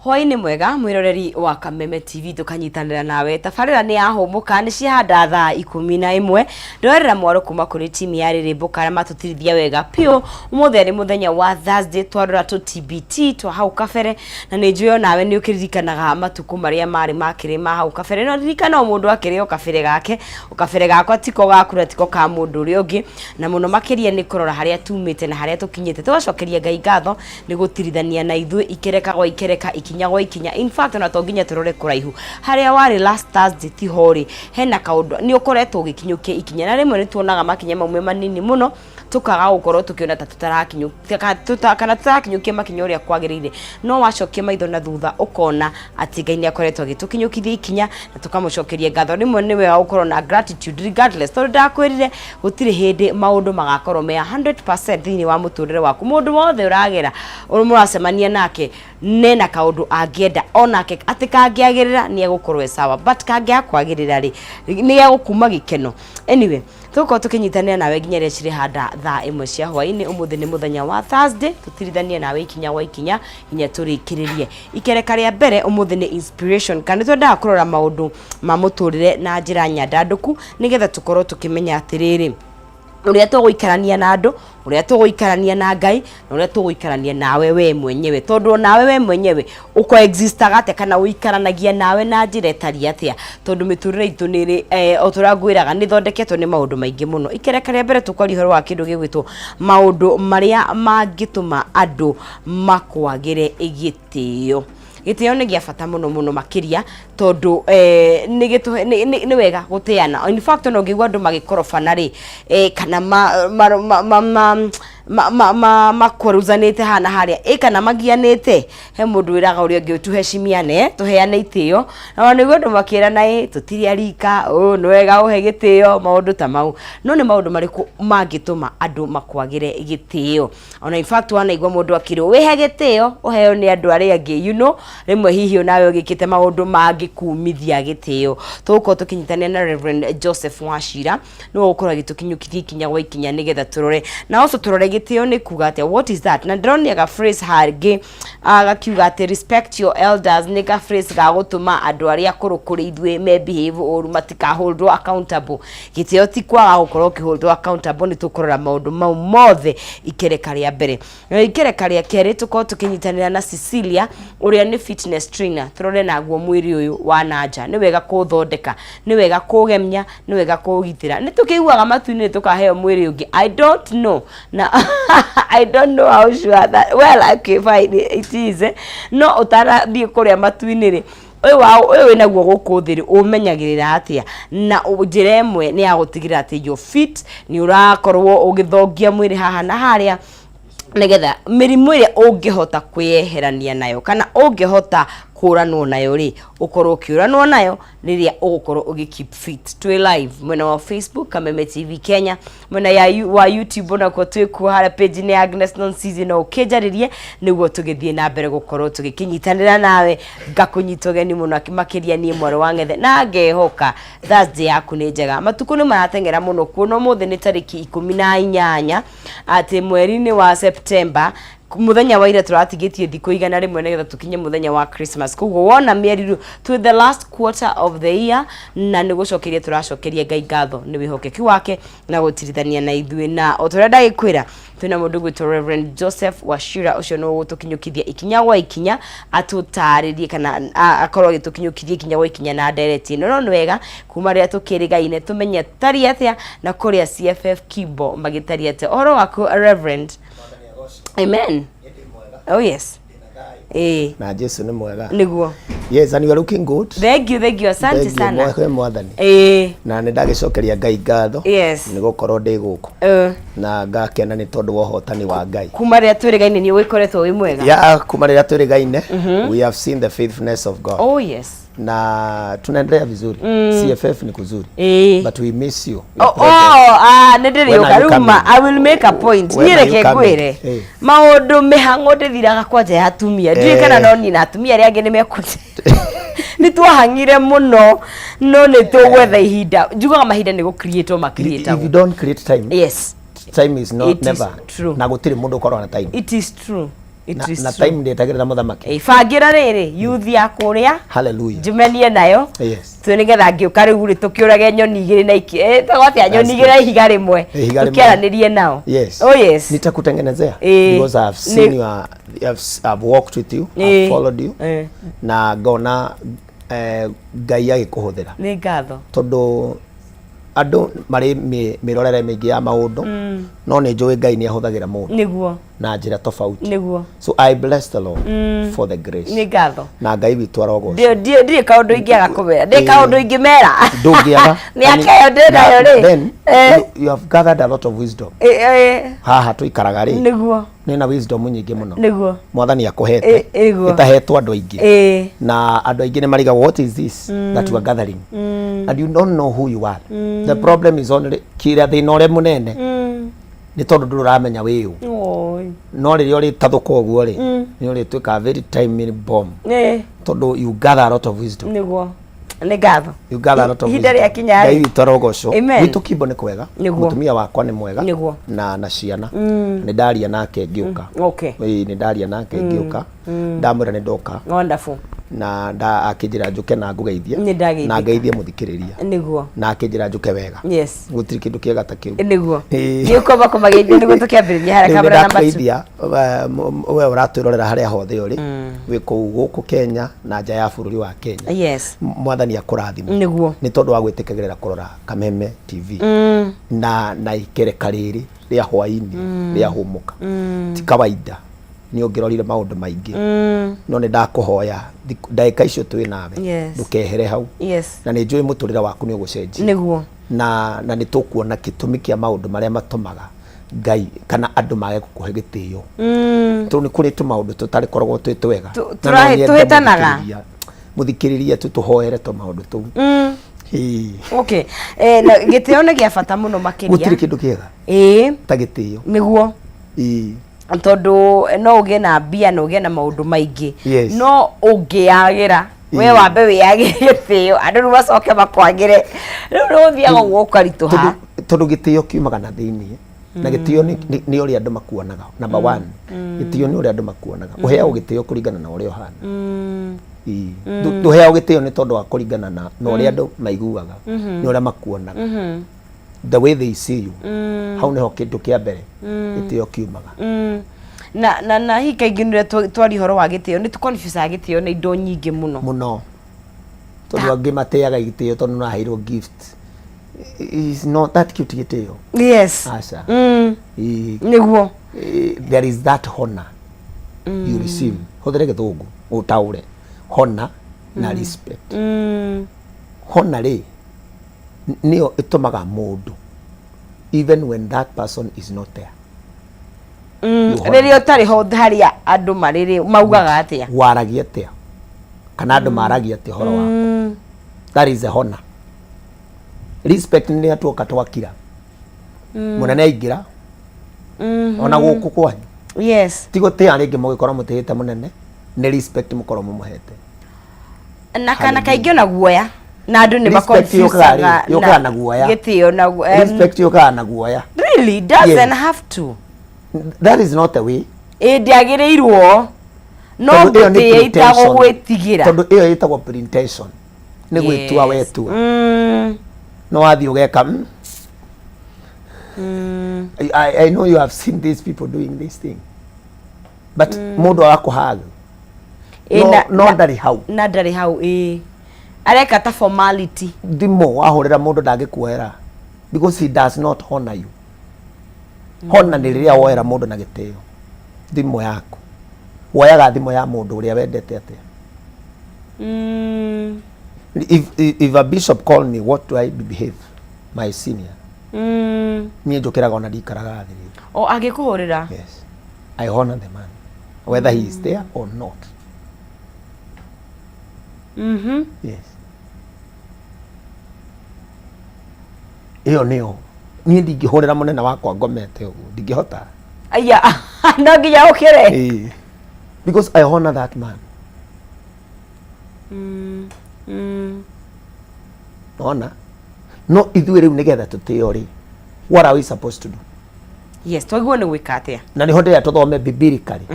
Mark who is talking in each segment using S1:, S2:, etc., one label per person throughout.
S1: Hwaĩ-inĩ mwega mwĩroreri wa Kameme TV, tũkanyitanĩra nawe. Tabarĩra nĩ yahũmũka, nĩ ciahanda thaa 11. Ndorera mwaro kuma kũrĩ timu ya Rĩrĩmbũka arĩa matũtirithia wega piũ. Ũmũthĩ arĩ mũthenya wa Thursday, twarora tũ TBT twa hau kabere, na nĩ njũĩ onawe nĩ ũkĩririkanaga matukũ marĩa marĩ makĩrĩ ma hau kabere. No ririkana o mũndũ akĩrĩ o kabere gake, o kabere gakwa tiko gaku na tiko ka mũndũ ũrĩa ũngĩ, na mũno makĩria nĩ kũrora harĩa tumĩte na harĩa tũkinyĩte. Tũgacokeria Ngai ngatho nĩ gũtirithania na ithuĩ ikereka gwa ikereka, ikinya gwa ikinya. In fact, ona to nginya tũrore kũraihu, harĩa warĩ last Thursday tiho rĩ, hena kaũndũ nĩ ũkoretwo ũgĩkinyũkia ikinya, na rĩmwe nĩ tuonaga makinya mau me manini mũno, tũkaga gũkorwo tũkĩona ta tũtarakinyũkia kana tũtarakinyũkia makinya ũrĩa kwagĩrĩire. No wacokia maitho na thutha, ũkona atĩ Ngai nĩ akoretwo agĩtũkinyũkithia ikinya na tũkamũcokeria ngatho. Rĩmwe nĩ wega gũkorwo na gratitude regardless, tondũ ndakwĩrire gũtirĩ hĩndĩ maũndũ magakorwo me 100% thĩinĩ wa mũtũrĩre waku. Mũndũ wothe ũragera, mũracemania nake, nena kaũndũ angĩenda onake atĩ kangĩagĩrĩra nĩ egũkorwo e sawa, but kangĩaga kwagĩrĩra rĩ, nĩ egũkuma gĩkeno. Anyway, tũgũkorwo tũkĩnyitanĩra nawe nginya rĩrĩa cirĩhanda thaa 1 cia hwaĩ-inĩ. Ũmũthĩ nĩ mũthenya wa Thursday, tũtirithanie nawe ikinya gwa ikinya nginya tũrĩkĩrĩrie. Ikereka rĩa mbere ũmũthĩ nĩ inspiration, kana nĩ twendaga kũrora maũndũ ma mũtũrĩre na njĩra nyandandũku, nĩgetha tũkorwo tũkĩmenya atĩrĩrĩ, ũrĩa tũgũikarania na andũ, ũrĩa tũgũikarania na Ngai, na ũrĩa tũgũikarania nawe we mwenyewe, tondũ nawe we mwenyewe ũkoexistaga atĩa kana ũikaranagia nawe na njĩra ĩtariĩ atĩa, tondũ mĩtũrĩre itũ nĩ ĩrĩ o ta ũrĩa ngwĩraga, nĩ ĩthondeketwo nĩ maũndũ maingĩ mũno. Ikereka rĩa mbere tũkwaria ũhoro wa kĩndũ gĩgwĩtwo maũndũ marĩa mangĩtũma andũ makwagĩre gĩtĩo. Gĩtĩo nĩ gĩa bata mũno mũno makĩria, tondũ nĩ wega gũtĩana. In fact, ona ũngĩigua andũ magĩkorobana rĩ, kana makwaruzanĩte haha na harĩa, kana magianĩte, he mũndũ wĩraga ũrĩa ũngĩ, "Tuheshimiane," tũheane itĩo. Na nĩguo andũ makĩrana, "Tũtirĩ arika ũũ, nĩ wega ũhe gĩtĩo," maũndũ ta mau. No nĩ maũndũ marĩkũ mangĩtũma andũ makwagĩre gĩtĩo? Ona in fact, wanaigua mũndũ akĩrwo, "Wĩhe gĩtĩo ũheo nĩ andũ arĩa angĩ," rĩmwe hihi onawe ũgĩkĩte maũndũ mangĩkumithia gĩtĩo. Tũgũkorwo tũkĩnyitanĩra na Reverend Joseph Wachira, nĩwe ũgũkorwo agĩtũkinyũkithia ikinya gwa ikinya, nĩgetha tũrore na also tũrore gĩtĩo nĩ kuga atĩa, what is that? Na ndĩronire ga phrase hangĩ gakiuga atĩ "Respect your elders." Nĩ ga phrase ga gũtũma andũ arĩa akũrũ kũrĩ ithuĩ me behave ũru matikaholdwo accountable. Gĩtĩo ti kwaga gũkorwo ũkĩholdwo accountable. Nĩ tũkũrora maũndũ mau mothe ikereka rĩa mbere. Na ikereka rĩa kerĩ tũkorwo tũkĩnyitanĩra na Cecilia, ũrĩa nĩ fitness trainer, tũrore naguo mwĩrĩ ũyũ wa nanja, nĩ wega kũũthondeka, nĩ wega kũũgemia, nĩ wega kũũgitĩra. Nĩ tũkĩiguaga matu-inĩ nĩ tũkaheo mwĩrĩ ũngĩ. I don't know, na I don't know how sure that, well, okay, fine, it is, eh? No ũtarathiĩ kũrĩa matu-inĩ rĩ, ũyũ wa ũyũ wĩnaguo gũkũ thĩ rĩ, ũmenyagĩrĩra atĩa? Na njĩra ĩmwe nĩ ya gũtigĩrĩra atĩ you're fit, nĩ ũrakorwo ũgĩthongia mwĩrĩ haha na harĩa, nĩgetha mĩrimũ ĩrĩa ũngĩhota kwĩyeherania nayo kana ũngĩhota kũranwo nayo rĩ, ũkorwo ũkĩũranwo nayo rĩrĩa ũgũkorwo ũgĩ keep fit. Twĩ live mwena wa Facebook, Kameme TV Kenya, mwena wa YouTube onakuo twĩkuo harĩa page-inĩ ya Agnes Nonsizi. No ũkĩnjarĩrie nĩguo tũgĩthiĩ na mbere gũkorwo tũgĩkĩnyitanĩra nawe. Ngakũnyita ũgeni mũno makĩria niĩ mwarĩ wa Ng'ethe, na ngehoka Thursday yaku nĩ njega. Matukũ nĩ marateng'era mũno, kuona ũmũthĩ nĩ tarĩki 18 atĩ mweri-inĩ wa September. Mũthenya wa ira tũratigĩtie thikũ 100 nĩgetha tũkinye mũthenya wa Christmas. Koguo wona mĩeri rĩu to the last quarter of the year, na nĩ gũcokeria tũracokeria Ngai ngatho nĩ wĩhokeku wake na gũtirithania na ithuĩ. Na o ta ũrĩa ndagĩkwĩra, twĩna mũndũ gwĩtwo Reverend Joseph Wachira, ũcio nĩ ũgũtũkinyũkithia ikinya gwa ikinya, atũtarĩrie kana akorwo agĩtũkinyũkithia ikinya gwa ikinya na ndereti ĩno. No nĩ wega kuma rĩrĩa tũkĩrĩgaine tũmenye tũtariĩ atĩa na kũrĩa CFF Kimbo magĩtariĩ atĩa. Ũhoro waku, Reverend? Amen. Oh yes,
S2: Na Jesu nĩ mwega.
S1: Nĩguo.
S2: Yes, and you are looking good.
S1: Thank you, thank you, asante.
S2: Thank you,
S1: sana.
S2: Mwahe Mwathani. Na nĩ ndagĩcokeria Ngai ngatho nĩ gũkorwo ndĩ gũkũ na ngakena nĩ tondũ wa ũhotani wa Ngai.
S1: Kuma rĩrĩa twĩrĩgaine nĩ ũgĩkoretwo wĩ mwega.
S2: Ya, kuma rĩrĩa twĩrĩgaine, we have seen the faithfulness of God na tunaendelea vizuri. CFF ni kuzuri, but we miss you.
S1: Oh,
S2: Your presence.
S1: oh, ah, nĩ ndĩrĩũka
S2: When are you
S1: rĩu ma
S2: coming?
S1: I will make a point.
S2: When
S1: Niĩ
S2: are you
S1: reke
S2: coming?
S1: ngwĩre, maũndũ mĩhang'o ndĩthiraga kwanja ya atumia. Ndiũĩ kana no niĩ na atumia arĩa angĩ nĩ mekũnjĩra nĩ twahang'ire mũno, no nĩ tũgwetha ihinda. Njugaga mahinda nĩ gũ-create
S2: If
S1: ma-create.
S2: you don't create time, time is not
S1: It is
S2: never
S1: true.
S2: Na gũtirĩ mũndũ ũkoragwo na time.
S1: It is true. It
S2: Na,
S1: is
S2: na
S1: true.
S2: time ndĩetagĩrĩra mũthamaki.
S1: Ĩ, bangĩra rĩrĩ youth ya kũrĩa
S2: Hallelujah.
S1: njumenie nayo.
S2: Yes.
S1: Twĩ nĩgetha ngĩũka rĩu rĩ tũkĩũrage nyoni igĩrĩ na iki eh, tagwo atĩa nyoni
S2: That's
S1: igĩrĩ na ihiga rĩmwe.
S2: Ihiga rĩmwe.
S1: Tũkĩaranĩrie nao.
S2: Yes.
S1: Oh yes.
S2: Nitakutengenezea
S1: Eh,
S2: because I've seen
S1: ni-
S2: you are, I've walked with you, I've
S1: Eh,
S2: followed you
S1: eh.
S2: na ngona Ngai agĩkũhũthĩra.
S1: Nĩ ngatho.
S2: Tondũ andũ marĩ mĩrorere mĩingĩ ya maũndũ, no nĩ njũĩ Ngai nĩ ahũthagĩra mũndũ
S1: Nĩguo.
S2: na njĩra tofauti.
S1: Nĩguo.
S2: So I bless the Lord for the grace.
S1: Nĩ ngatho.
S2: Na Ngai witũ arogocwo.
S1: Ndirĩ kaũndũ ingĩaga kũmera. Ndĩ kaũndũ ingĩmera.
S2: Ndũngĩaga.
S1: Mĩaka ĩyo ndĩ nayo rĩ.
S2: Then
S1: Eh.
S2: you have gathered a lot of wisdom.
S1: Eh, eh,
S2: Haha tũikaraga rĩ,
S1: nĩguo.
S2: nĩ na wisdom nyingĩ mũno.
S1: Nĩguo.
S2: Mwathani akũhete.
S1: Eh, nĩguo.
S2: Ĩtahetwo andũ aingĩ.
S1: Eh.
S2: Na andũ aingĩ nĩ marigagwo, what is this that you are gathering? And you don't know who you are. The problem is only kĩrĩa thĩna ũrĩa mũnene nĩ tondũ ndũrĩ ũramenya wĩ ũ.
S1: Oi.
S2: No rĩrĩa ũrĩtathũka ũguo rĩ, nĩ ũrĩtuĩka very time bomb.
S1: Eh,
S2: Tondũ you gather a lot of wisdom.
S1: nĩguo. Nĩ ngatho.
S2: You gather a lot of
S1: Ihinda
S2: wisdom.
S1: rĩakinya
S2: Ngai
S1: rĩ.
S2: witũ arogocwo.
S1: Amen.
S2: Gwitũ Kimbo nĩ kwega.
S1: Nĩguo.
S2: Mũtumia wakwa nĩ mwega.
S1: Nĩguo.
S2: Na ciana. Nĩ ndaria nake ngĩũka.
S1: Okay.
S2: Ĩĩ, nĩ ndaria nake ngĩũka. Ndamwĩra nĩ ndoka.
S1: Wonderful.
S2: Na nda akĩnjĩra njũke na ngũgeithie.
S1: Nĩ ndageithĩka.
S2: Na ngeithie mũthikĩrĩria.
S1: Nĩguo.
S2: Na akĩnjĩra njũke wega.
S1: Yes.
S2: Gũtirĩ kĩndũ kĩega ta kĩu.
S1: Nĩguo.
S2: Ĩĩ.
S1: Nĩ ũkwamba kũmageithia nĩguo tũkĩambĩrĩria harĩa
S2: Rĩu nĩ
S1: kamera number 2.
S2: ndakũgeithia we ũratwĩrorera harĩa hothe ũrĩ, wĩ kũu gũkũ Kenya na nja ya bũrũri wa Kenya.
S1: Yes.
S2: Mwathani akũrathime.
S1: Nĩguo.
S2: Nĩ tondũ wa gwĩtĩkagĩrĩra kũrora Kameme TV na ikereka rĩrĩ rĩa hwainĩ rĩa hũmũka. Ti kawaida nĩ ũngĩrorire maũndũ maingĩ, no nĩ ndakũhoya ndagĩka icio twĩ nawe,
S1: Yes.
S2: ndũkehere hau.
S1: Yes.
S2: Na nĩ njũĩ mũtũrĩre waku nĩ ũgũcenjia.
S1: Nĩguo.
S2: Na nĩ tũkuona gĩtũmi kĩa maũndũ marĩa matũmaga Ngai kana andũ mage gũkũhe gĩtĩo. Tondũ nĩ kũrĩ tũmaũndũ tũtarĩkoragwo twĩ twega. Na no nyende
S1: Tũhĩtanaga.
S2: Mũthikĩrĩria tũtũhoere tũmaũndũ tũu. Ĩĩ.
S1: Okay. Eh, na gĩtĩo nĩ gĩa bata mũno makĩria.
S2: Gũtirĩ kĩndũ kĩega
S1: Ĩĩ.
S2: ta gĩtĩo.
S1: Nĩguo.
S2: Ĩĩ.
S1: Tondũ no ũgĩe na mbia na ũgĩe na maũndũ maingĩ.
S2: Yes.
S1: No ũngĩagĩra we
S2: Ĩĩ.
S1: wambe wĩyagĩre gĩtĩo, andũ rĩu macoke makwagĩre, rĩu nĩ ũthiaga ũguo ũkaritũha.
S2: Tondũ gĩtĩo kiumaga na thĩiniĩ, na gĩtĩo nĩ ũrĩa andũ makuonaga. Number one, gĩtĩo nĩ ũrĩa andũ makuonaga. Ũheagwo gĩtĩo kũringana na ũrĩa ũhana. Ĩĩ. Ndũheagwo gĩtĩo nĩ tondũ wa kũringana na ũrĩa andũ maiguaga, nĩ ũrĩa makuonaga. The way they see you. Hau nĩho kĩndũ kĩa mbere gĩtĩo kiumaga.
S1: Na hihi kaingĩ nĩ ũrĩa twaria ũhoro wa gĩtĩo, nĩ tũconfusaga gĩtĩo na indo nyingĩ mũno.
S2: Mũno. Tondũ angĩ mateaga gĩtĩo tondũ no aheirwo gift. Is not that cute gĩtĩo.
S1: Yes.
S2: Aca. Ĩĩ.
S1: Nĩguo.
S2: There is that honor you receive. Hũthĩre gĩthũngũ ũtaũre. Honor na respect. Honor rĩ nĩyo ĩtũmaga mũndũ even when that person is not there. You honor
S1: Rĩrĩa ũtarĩ ho harĩa andũ marĩ rĩ, maugaga atĩa?
S2: Waragia atĩa? Kana andũ maragia atĩa ũhoro waku? That is a honor. Respect nĩ rĩrĩa tuoka twakira. Mũnene aingĩra ona gũkũ kwanyu.
S1: Yes.
S2: Ti gũtĩa rĩngĩ mũgĩkorwo mũtĩĩte mũnene, nĩ respect mũkorwo mũmũhete.
S1: Na kana kaingĩ ona guoya na andũ nĩ
S2: Respect yũkaga rĩ, yũkaga na guoya.
S1: Gĩtĩo na
S2: Respect yũkaga na guoya.
S1: Really doesn't
S2: Yes.
S1: have to.
S2: That is not the way.
S1: Ĩ ndĩagĩrĩirwo no
S2: Tondũ ĩyo nĩ
S1: ngũtĩĩa
S2: pretension.
S1: itagũgwĩtigĩra.
S2: Tondũ ĩyo ĩtagwo pretension. Nĩ gwĩtua wetua. No wathiĩ ũgeka I know you have seen these people doing this thing. But mũndũ agakũhag.
S1: Ĩ,
S2: No, no ndarĩ hau.
S1: Na ndarĩ hau ĩ. Areka ta formality.
S2: Thimũ wahũrĩra mũndũ ndangĩkuoera because he does not honor you. Honor nĩ rĩrĩa woera mũndũ na gĩtĩo. Thimũ yaku. Woyaga thimũ ya mũndũ ũrĩa wendete atĩa? If a bishop call me, what do I behave? My senior. Niĩ njũkĩraga ona ndikaraga thĩ rĩngĩ.
S1: O angĩkũhũrĩra.
S2: Yes. I honor the man whether he is there or not. Yes. Ĩyo nĩyo niĩ ndingĩhũrĩra mũnene wakwa ngomete ũguo, ndingĩhota.
S1: Aya, no nginya ũkĩre.
S2: Ĩĩ. Because I honor that man. Ona no ithuĩ rĩu nĩgetha tũtĩo rĩ, what are we supposed to do?
S1: Yes, twagĩrĩirwo nĩ gwĩka atĩa?
S2: Na nĩho ndĩrenda tũthome biblically.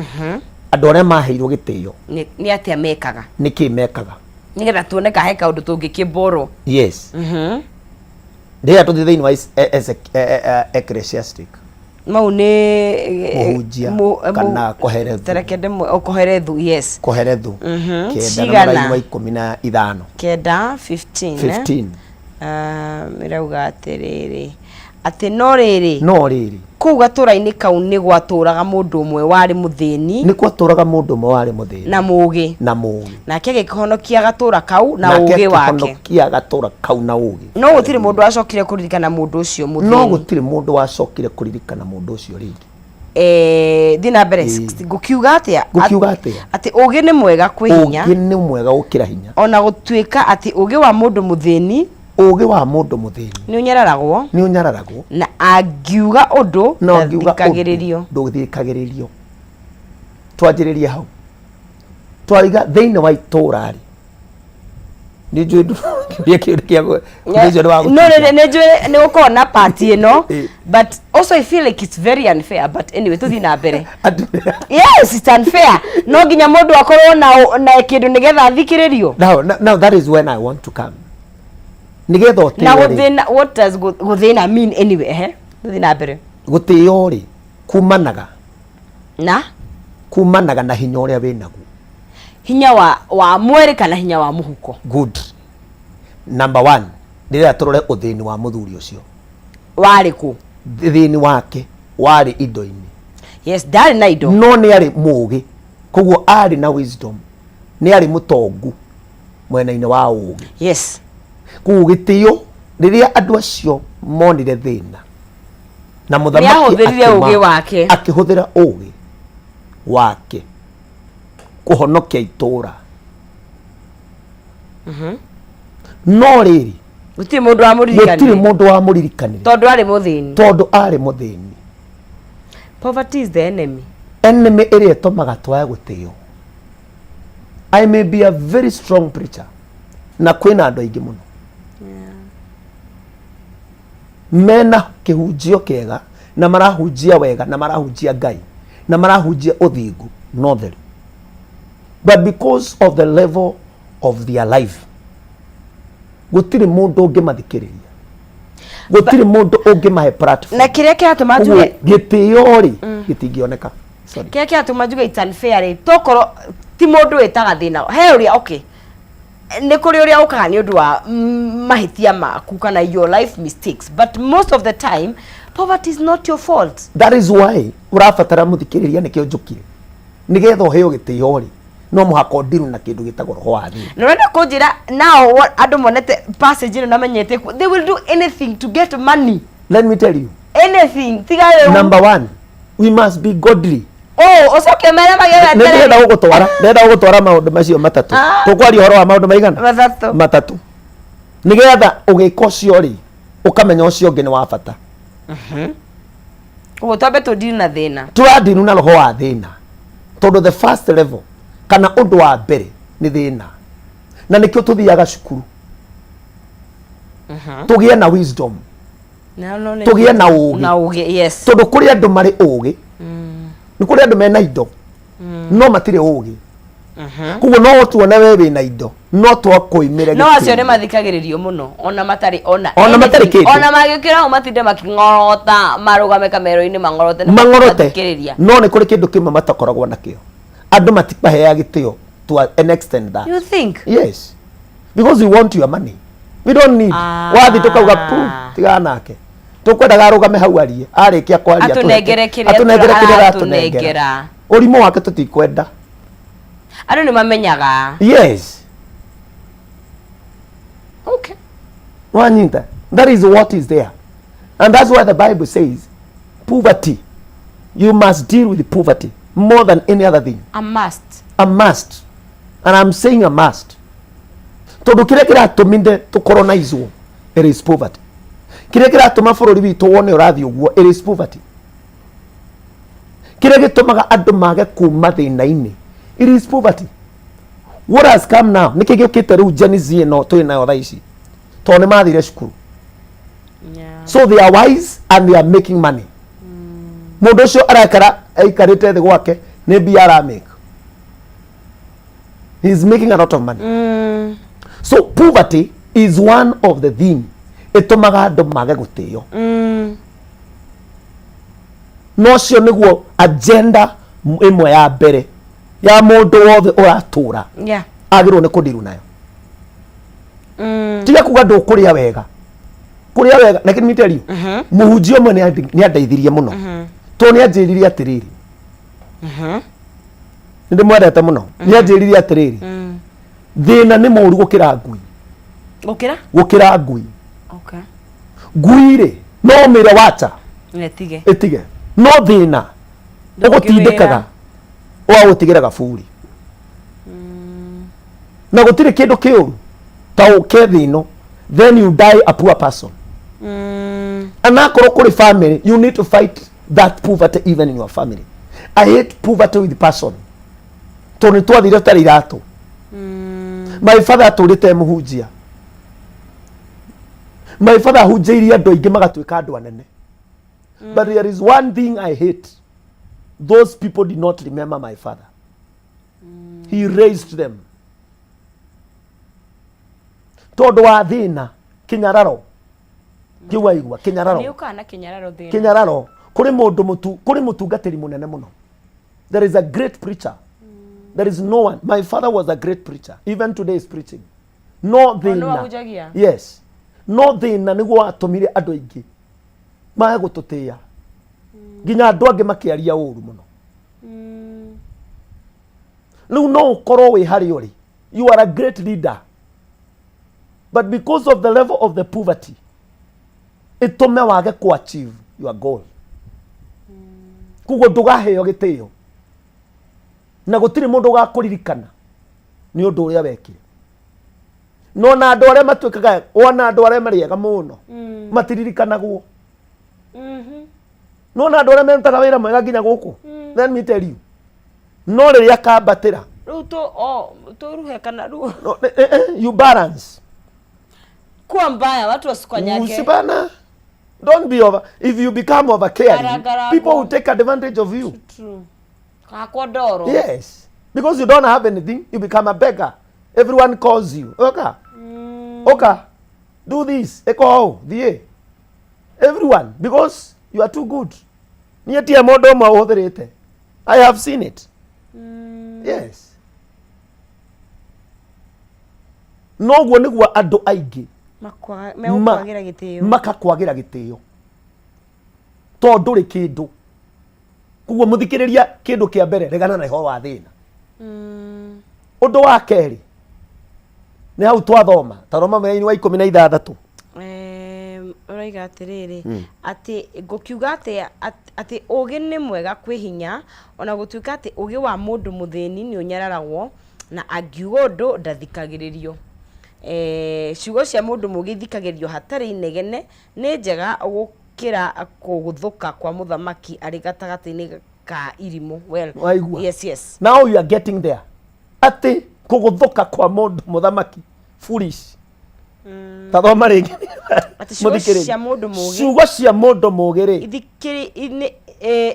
S2: Andũ arĩa maheirwo gĩtĩo
S1: Nĩ atĩa mekaga?
S2: Nĩ kĩ mekaga?
S1: Nĩgetha tuone ka he kaũndũ tũngĩkĩmborwo.
S2: Yes. Rĩrĩa tũthiĩ thĩinĩ wa Ecclesiastic.
S1: Mau nĩ
S2: Mũhunjia kana Kohelethu.
S1: Tareke ndĩmwe, o Kohelethu, yes.
S2: Kohelethu 9 na
S1: Cigana?
S2: mũraini wa 15.
S1: 9 15, eh?
S2: 15.
S1: Ah, ĩrauga atĩrĩrĩ, atĩ no rĩrĩ,
S2: No rĩrĩ,
S1: kũu gatũra-inĩ kau nĩ gwatũraga mũndũ ũmwe warĩ mũthĩni
S2: nĩ gwatũraga mũndũ ũmwe warĩ mũthĩni
S1: na mũũgĩ,
S2: na mũũgĩ,
S1: nake agĩkĩhonokia gatũra kau na
S2: nake
S1: ũũgĩ wake.
S2: Akĩhonokia gatũra kau na ũũgĩ.
S1: No gũtirĩ mũndũ wacokire kũririkana mũndũ ũcio
S2: No
S1: mũthĩni.
S2: gũtirĩ mũndũ wacokire kũririkana mũndũ ũcio rĩngĩ.
S1: Thiĩ na mbere. Ngũkiuga atĩa?
S2: Ngũkiuga atĩa?
S1: Atĩ ũũgĩ nĩ mwega kwĩ hinya.
S2: Ũũgĩ nĩ mwega gũkĩra hinya.
S1: Ona gũtuĩka atĩ ũũgĩ wa mũndũ mũthĩni
S2: Ũũgĩ wa mũndũ mũthĩni
S1: nĩ ũnyararagwo,
S2: nĩ ũnyararagwo,
S1: na angiuga ũndũ
S2: na ũngiuga ũndũ
S1: ndathikagĩrĩrio.
S2: Ndũthikagĩrĩrio. Twanjĩrĩrie hau twaiga thĩinĩ wa itũra rĩ, nĩ njũĩ kĩũria kĩu nĩ kĩa ũndũ ũcio nĩ wa
S1: No,
S2: gũtinda.
S1: nĩ njũĩ nĩ gũkorwo na part ĩno, but also I feel like it's very unfair, but anyway, tũthiĩ na mbere. Yes, it's unfair. No nginya mũndũ akorwo na kĩndũ nĩgetha athikĩrĩrio.
S2: Now that is when I want to come, nĩgetha
S1: Na
S2: ũtĩo rĩ.
S1: Gũthĩna, what does gũthĩna mean anyway? Ehe, tũthiĩ na mbere.
S2: Gũtĩo rĩ, kumanaga
S1: Na
S2: kumanaga na hinya ũrĩa wĩnaguo.
S1: Hinya wa mwĩrĩ kana hinya wa mũhuko?
S2: Good. Number one, rĩrĩa tũrore ũthĩni wa mũthuri ũcio.
S1: Warĩ kũ?
S2: Thĩni wake warĩ indo-inĩ.
S1: Yes, ndarĩ na indo.
S2: No nĩ arĩ mũũgĩ, koguo arĩ na wisdom, nĩ arĩ mũtongu mwena-inĩ wa ũũgĩ. Koguo gĩtĩo, rĩrĩa andũ acio monire thĩna na mũthamaki
S1: Nĩahũthĩrire ũũgĩ wake.
S2: Akĩhũthĩra ũũgĩ wake kũhonokia itũra. No rĩrĩ,
S1: gũtirĩ mũndũ
S2: gũtirĩ
S1: wamũririkanire
S2: mũndũ wamũririkanire
S1: tondũ arĩ mũthĩni.
S2: Tondũ arĩ mũthĩni.
S1: Poverty is the enemy.
S2: Enemy ĩrĩa ĩtũmaga twage gũtĩo. I may be a very strong preacher, na kwĩna andũ aingĩ mũno mena kĩhunjio kĩega na marahunjia wega na marahunjia Ngai na marahunjia ũthingu no theru, but because of the level of their life, gũtirĩ mũndũ ũngĩmathikĩrĩria, gũtirĩ mũndũ ũngĩmahe platform.
S1: Na kĩrĩa kĩratũma
S2: Ũguo
S1: njuge
S2: gĩtĩo rĩ, gĩtingĩoneka. Sorry.
S1: Kĩrĩa kĩratũma njuge it's unfair rĩ, tokorwo ti mũndũ wĩtaga thĩna he ũrĩa, okay, nĩ kũrĩ ũrĩa ũkaga nĩ ũndũ wa mahĩtia maku kana your life mistakes, but most of the time poverty is not your fault.
S2: That is why ũrabatara mũthikĩrĩria, nĩkĩo njũkire, nĩgetha ũheo gĩtĩo rĩ, no mũhaka ũndiru na kĩndũ gĩtagwo roho wa thĩna.
S1: Na ũrenda kũnjĩra nao andũ monete passage ĩno na menyete they will do anything to get money?
S2: Let me tell you.
S1: Anything tiga rĩu.
S2: Number one, we must be godly.
S1: Oh, ũcoke mere magĩre.
S2: Nĩ ndĩrenda gũgũtwara maũndũ macio matatũ.
S1: Ah.
S2: Tũkwaria ũhoro wa maũndũ maigana?
S1: Matatũ.
S2: Matatũ, nĩgetha ũgĩka ũcio rĩ, ũkamenya ũcio ũngĩ nĩ wa bata.
S1: Ũguo twambe tũndiri na thĩna.
S2: Tũrandiru na roho wa thĩna, tondũ the first level kana ũndũ wa mbere nĩ thĩna, na nĩkĩo tũthiaga cukuru tũgĩe na wisdom,
S1: Na
S2: tũgĩe na ũũgĩ.
S1: Na ũgĩ, yes.
S2: Tondũ kũrĩ andũ marĩ ũũgĩ, nĩ kũrĩ andũ mena indo no matirĩ ũũgĩ. Koguo no tuone we wĩna indo, no twakũimĩre
S1: No acio
S2: gĩtĩo.
S1: nĩ mathikagĩrĩrio mũno ona matarĩ ona
S2: Ona matarĩ
S1: anything.
S2: kĩndũ.
S1: Ona magĩũkĩra hau matinde makĩng'orota, marũgame kamero-inĩ mang'orote, nĩ
S2: mang'orote
S1: mathikĩrĩria.
S2: No nĩ kũrĩ kĩndũ kĩmwe matakoragwo nakĩo, andũ matimaheaga gĩtĩo to an extent that
S1: You think?
S2: Yes, because we want your money, we don't need.
S1: Ah.
S2: Wathi tukauga pu tigana nake, tukwendaga arũgame hau arie, arĩkia kwaria
S1: Atũnengere kĩrĩa
S2: atũnengere kĩrĩa
S1: aratũnengera.
S2: Aratũnengera. Ũrimũ wake tũtikwenda.
S1: Andũ nĩ mamenyaga.
S2: Yes.
S1: Okay.
S2: Wanyita? That is what is there, and that's why the Bible says poverty, you must deal with poverty more than any other thing.
S1: A must.
S2: A must, and I'm saying a must, tondũ kĩrĩa kĩratũmire tũcolonizwo, it is poverty. Kĩrĩa kĩratũma bũrũri witũ wone ũrathiĩ ũguo, it is poverty. Kĩrĩa gĩtũmaga andũ mage kuma thĩna-inĩ, it is poverty. What has come now, nĩkĩ gĩũkĩte rĩu? Gen Z ĩno twĩ nayo thaa ici, tondũ nĩ mathire cukuru, so they are wise and they are making money. Mũndũ ũcio arakara aikarĩte thĩ gwake, nĩ mbia aramake. He is making a lot of money. So poverty is one of the thing ĩtũmaga andũ mage gũtĩo. No ũcio nĩguo agenda ĩmwe ya mbere ya mũndũ wothe ũratũra agĩrĩirwo nĩ kũndiru nayo. Tiga kuga ndũkũrĩa wega, kũrĩa wega. Let me tell you, mũhunjia ũmwe nĩ andeithirie mũno tondũ nĩ anjĩrire atĩrĩrĩ, nĩ ndĩmwendete mũno, nĩ anjĩrire atĩrĩrĩ, thĩna nĩ mũũru gũkĩra ngui.
S1: Gũkĩra?
S2: Gũkĩra ngui. Ngui rĩ, no ũmĩre wacha
S1: Ĩtige.
S2: Ĩtige, no thĩna ũgũtindĩkaga ũgagũtigĩra gaburi, na gũtirĩ kĩndũ kĩũru ta ũke thĩ ĩno then you die a poor person. Anakorwo kũrĩ family, you need to fight that poverty even in your family. I hate poverty with passion tondũ nĩ twathire tũtarĩ iratũ. My father atũrĩte e mũhunjia. My father ahunjĩirie andũ aingĩ magatuĩka andũ anene, but there is one thing I hate: those people did not remember my father. He raised them. Tondũ wa thĩna, kĩnyararo kĩu waigua, kĩnyararo.
S1: Nĩ ũkaga na kĩnyararo thĩna.
S2: Kĩnyararo. Kũrĩ mũndũ mũtu, kũrĩ mũtungatĩri mũnene mũno. There is a great preacher. There is no one. My father was a great preacher. Even today is preaching. No thĩna.
S1: Ahunjagia?
S2: Yes, no thĩna nĩguo watũmire andũ aingĩ mage gũtũtĩĩa, nginya andũ angĩ makĩaria ũru mũno. Rĩu no ũkorwo wĩ harĩa ũrĩ, you are a great leader, but because of the level of the poverty ĩtũme wage ku achieve your goal. Koguo ndũgaheo gĩtĩo na gũtirĩ mũndũ ũgakũririkana nĩ ũndũ ũrĩa wekire. No na andũ arĩa matuĩkaga, ona andũ arĩa marĩ ega mũno matiririkanagwo. No na andũ arĩa merutaga wĩra mwega nginya gũkũ, let me tell you, no rĩrĩa kambatĩra.
S1: Rĩu tũ o tũruhe kana rĩu?
S2: No, you balance.
S1: Kuwa mbaya, watu wasikanyage.
S2: Usibana, don't be over. If you become over caring,
S1: Garagara.
S2: people will take advantage of you.
S1: True. Hakwa ndoro.
S2: Yes, because you don't have anything, you become a beggar. Everyone calls you, "Oka, oka, do this, eko thie." Everyone, because you are too good. Niĩ tie mũndũ ũmwe ũhũthĩrĩte. I have seen it. Yes, noguo nĩguo andũ aingĩ
S1: Megũkwagĩra gĩtĩo.
S2: Makakwagĩra gĩtĩo tondũ ndũrĩ kĩndũ. Koguo mũthikĩrĩria, kĩndũ kĩa mbere, regana na ũhoro wa thĩna. Ũndũ wa kerĩ nĩ hau twathoma, tathoma mũraini wa 16.
S1: Ũroiga atĩrĩrĩ, atĩ ngũkiuga atĩ atĩ ũũgĩ nĩ mwega kwĩ hinya, ona gũtuĩka atĩ ũũgĩ wa mũndũ mũthĩni nĩ ũnyararagwo, na angiuga ũndũ ndathikagĩrĩrio. Ciugo cia mũndũ mũũgĩ ithikagĩrĩrio hatarĩ inegene nĩ njega gũkĩra kũgũthũka kwa mũthamaki arĩ gatagatĩ-inĩ ka irimũ. Well,
S2: Waigua?
S1: Yes.
S2: Now you are getting there, atĩ kũgũthũka kwa mũndũ mũthamaki foolish. Tathoma rĩngĩ.
S1: Atĩ ciugo
S2: Mũthikĩrĩria.
S1: cia mũndũ mũũgĩ
S2: Ciugo cia mũndũ mũũgĩ rĩ,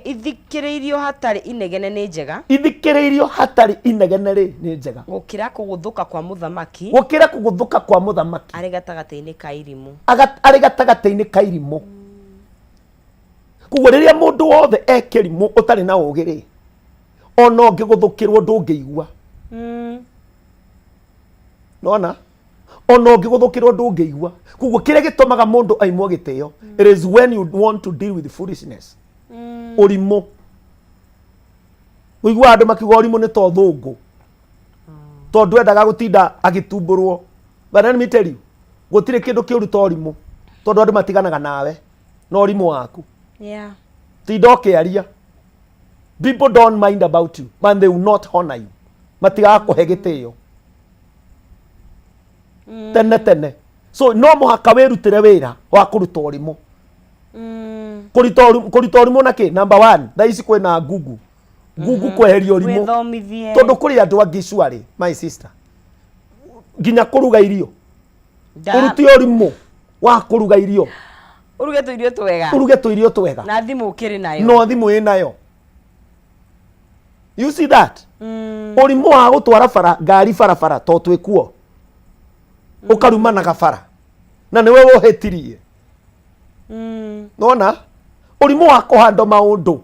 S1: ithikĩrĩirio hatarĩ inegene nĩ njega
S2: ithikĩrĩirio hatarĩ inegene rĩ, nĩ njega
S1: gũkĩra kũgũthũka kwa mũthamaki
S2: gũkĩra kũgũthũka kwa mũthamaki
S1: arĩ gatagatĩ-inĩ ka irimũ.
S2: Arĩ gatagatĩ-inĩ ka irimũ. Koguo rĩrĩa mũndũ wothe e kĩrimũ, ũtarĩ na ũũgĩ rĩ, ona ũngĩgũthũkĩrwo ndũngĩigua. Nona ona ũngĩgũthũkĩrwo ndũngĩigua. Koguo kĩrĩa gĩtũmaga mũndũ aimwo gĩtĩo, it is when you want to deal with foolishness, ũrimũ. Ũiguaga andũ makiuga ũrimũ nĩ ta ũthũngũ, tondũ endaga gũtinda agĩtumbũrwo. But let me tell you, gũtirĩ kĩndũ kĩũru ta ũrimũ, tondũ andũ matiganaga nawe na ũrimũ waku. Tinda ũkĩaria, people don't mind about you, but they will not honor you. Matigaga kũhe gĩtĩo tene tene. So no mũhaka wĩrutĩre wĩra wa kũruta ũrimũ. Kũruta ũrimũ na kĩ? Number one, thaa ici kwĩna Google. Google kweheria ũrimũ.
S1: Wĩthomithie.
S2: Tondũ kũrĩ andũ angĩ surely, my sister, nginya kũruga irio, ũrute ũrimũ wa kũruga irio.
S1: Ũruge tũirio twega.
S2: Ũruge tũirio twega.
S1: Na thimũ ũkĩrĩ nayo.
S2: No thimũ ĩ nayo. You see that? Ũrimũ wa gũtwara bara ngari barabara to twĩkuo ũkarumanaga bara na nĩwe wohĩtirie. Nona ũrimũ wa kũhanda maũndũ.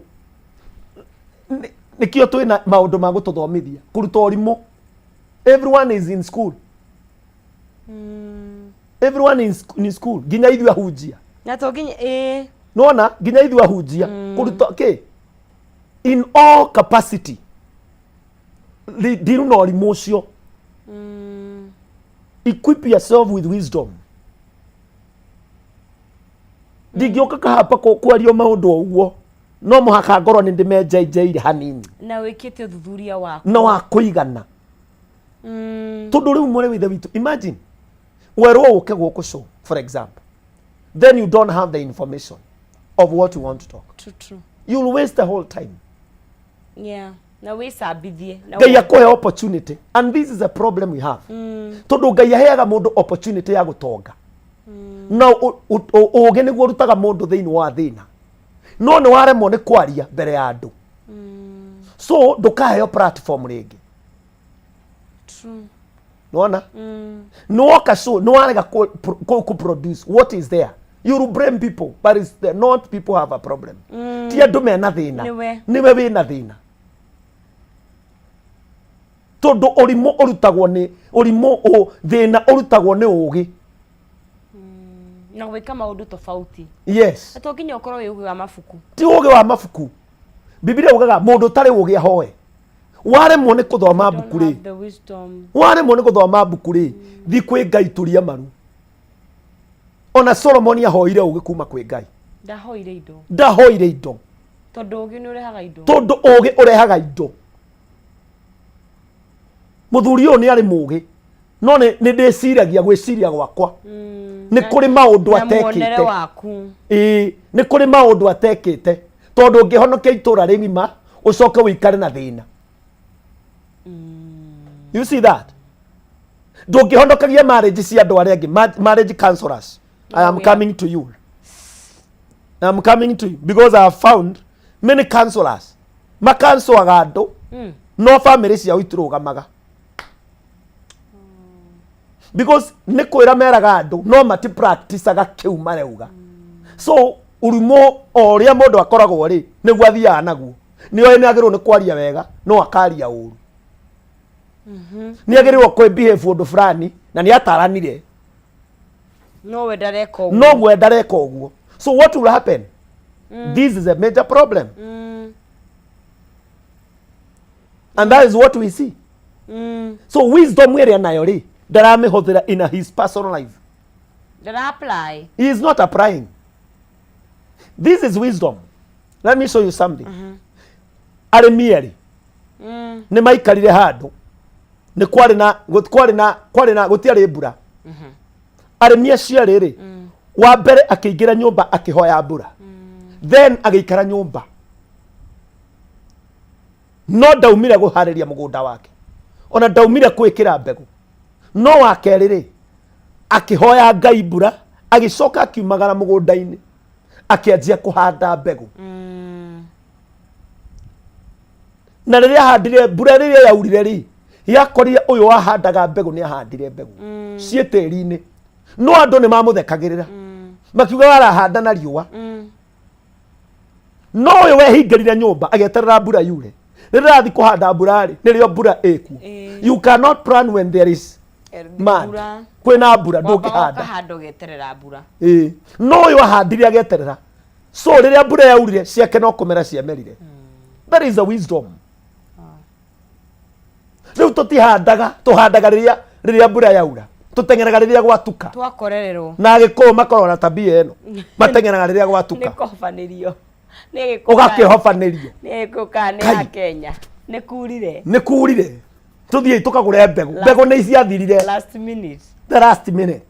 S2: Nĩkĩo twĩna maũndũ ma gũtũthomithia kũruta ũrimũ. Everyone is in school. Everyone is in school, nginya ithuĩ ahunjia.
S1: Na to nginya ĩĩ.
S2: Nona nginya ithuĩ ahunjia kũruta kĩ in all capacity. Ndiru na ũrimũ ũcio. Equip yourself with wisdom. Ndingĩũka kahapa kwaria maũndũ o ũguo, no mũhaka ngorwo nĩ ndĩmenjenjeire hanini.
S1: Na wĩkĩte ũthuthuria waku.
S2: Na wa kũigana. Tondũ rĩu mũrĩ withe witũ, imagine werwo ũke gũkũ show, for example, then you don't have the information of what you want to talk.
S1: True, true.
S2: You'll waste the whole time.
S1: Yeah, na wĩcambithie na
S2: Ngai akũhe opportunity, and this is a problem we have, tondũ Ngai aheaga mũndũ opportunity ya gũtonga na ũũgĩ nĩguo ũrutaga mũndũ thĩinĩ wa thĩna, no nĩ waremwo nĩ kwaria mbere ya andũ, so ndũkaheo platform rĩngĩ. Nona nĩwoka, so nĩwarega kũ produce what is there. You will blame people, but it's the, not people have a problem. Ti andũ mena thĩna.
S1: Nĩwe.
S2: Nĩwe wĩna thĩna, tondũ ũrimũ ũrutagwo nĩ ũrimũ, thĩna ũrutagwo nĩ ũgĩ.
S1: Na gwĩka maũndũ tofauti.
S2: Yes.
S1: Na to nginya ũkorwo wĩ ũgĩ wa mabuku.
S2: Ti ũgĩ wa mabuku. Bibilia ugaga mũndũ ũtarĩ ũgĩ ahoe. Waremwo nĩ kũthoma
S1: Don't
S2: mbuku rĩ,
S1: have the wisdom.
S2: Waremwo nĩ gũthoma mbuku rĩ, thi kwĩ Ngai, turia maru. Ona Solomoni ahoire ũgĩ kuma kwĩ Ngai.
S1: Ndahoire indo.
S2: Ndahoire indo.
S1: Tondũ ũgĩ nĩ ũrehaga indo.
S2: Tondũ ũgĩ ũrehaga indo. Mũthuri ũyũ nĩ arĩ mũgĩ, no nĩ ndĩciragia gwĩciria gwakwa nĩ kũrĩ maũndũ
S1: Na muonere
S2: atekĩte.
S1: waku.
S2: Ĩĩ, nĩ kũrĩ maũndũ atekĩte, tondũ ũngĩhonokia itũra rĩgima ũcoke ũikare na thĩna. You see that? Ndũngĩhonokagia marriage cia andũ arĩa angĩ. Marriage counselors, I am coming to you. I am coming to you because I have found many counselors makancoaga andũ, no family ciao itirũgamaga, because nĩ kwĩra meraga andũ no mati practiceaga kĩu marauga. So ũrimũ o ũrĩa mũndũ akoragwo rĩ, nĩguo athiaga naguo. Nĩ oĩ nĩ agĩrĩirwo nĩ kwaria wega no akaria ũru, nĩ agĩrĩirwo kwĩ behave ũndũ fulani na nĩ ataranire.
S1: No we ndareka ũguo.
S2: No we ndareka ũguo. So what will happen? This is a major problem, and that is what we see. So wisdom ĩrĩa nayo rĩ, ndaramĩhũthĩra in his personal life.
S1: Ndara apply.
S2: He is not applying. This is wisdom. Let me show you something. Arĩmi erĩ nĩ maikarire handũ, nĩ kwarĩ na kwarĩ na gũtiarĩ mbura. Arĩmi acio erĩ rĩ, wa mbere akĩingĩra nyũmba akĩhoya mbura, then agĩikara nyũmba no ndaumire gũharĩria mũgũnda wake, ona ndaumire kwĩkĩra mbegũ. No wa kerĩ rĩ, akĩhoya Ngai mbura, agĩcoka akiumagara mũgũnda-inĩ akĩanjia kũhanda mbegũ. Na rĩrĩa ahandire, mbura rĩrĩa yaurire rĩ, yakorire ũyũ wahandaga mbegũ nĩ ahandire mbegũ ciĩ tĩri-inĩ, no andũ nĩ mamũthekagĩrĩra makiuga warahanda na riũa. No ũyũ wehingĩrire nyũmba agĩeterera mbura yure, rĩrĩa arathiĩ kũhanda mbura rĩ, nĩrĩo mbura ĩkuo. You cannot plan when there is mud.
S1: Mbura.
S2: Kwĩna mbura
S1: Wambaga
S2: ndũngĩhanda.
S1: ũkahanda ũgeterera mbura.
S2: Ĩĩ. No ũyũ ahandire ageterera, so rĩrĩa mbura yaurire ciake no kũmera ciamerire. That is a wisdom. Rĩu tũtihandaga, tũhandaga rĩrĩa mbura yaura, tũteng'eraga rĩrĩa gwatuka.
S1: Twakorererwo.
S2: Na Agĩkũyũ makoragwo na tabia ĩno, mateng'eraga rĩrĩa gwatuka.
S1: Nĩ kũhobanĩrio nĩ Gĩkũyũ.
S2: Ũgakĩhobanĩrio.
S1: Nĩ Gĩkũyũ kana nĩ
S2: Kai.
S1: ya Kenya nĩ kurire.
S2: Nĩ kurire, tũthiĩi tũkagũre mbegũ. Mbegũ nĩ ciathirire.
S1: Last minute.
S2: The last minute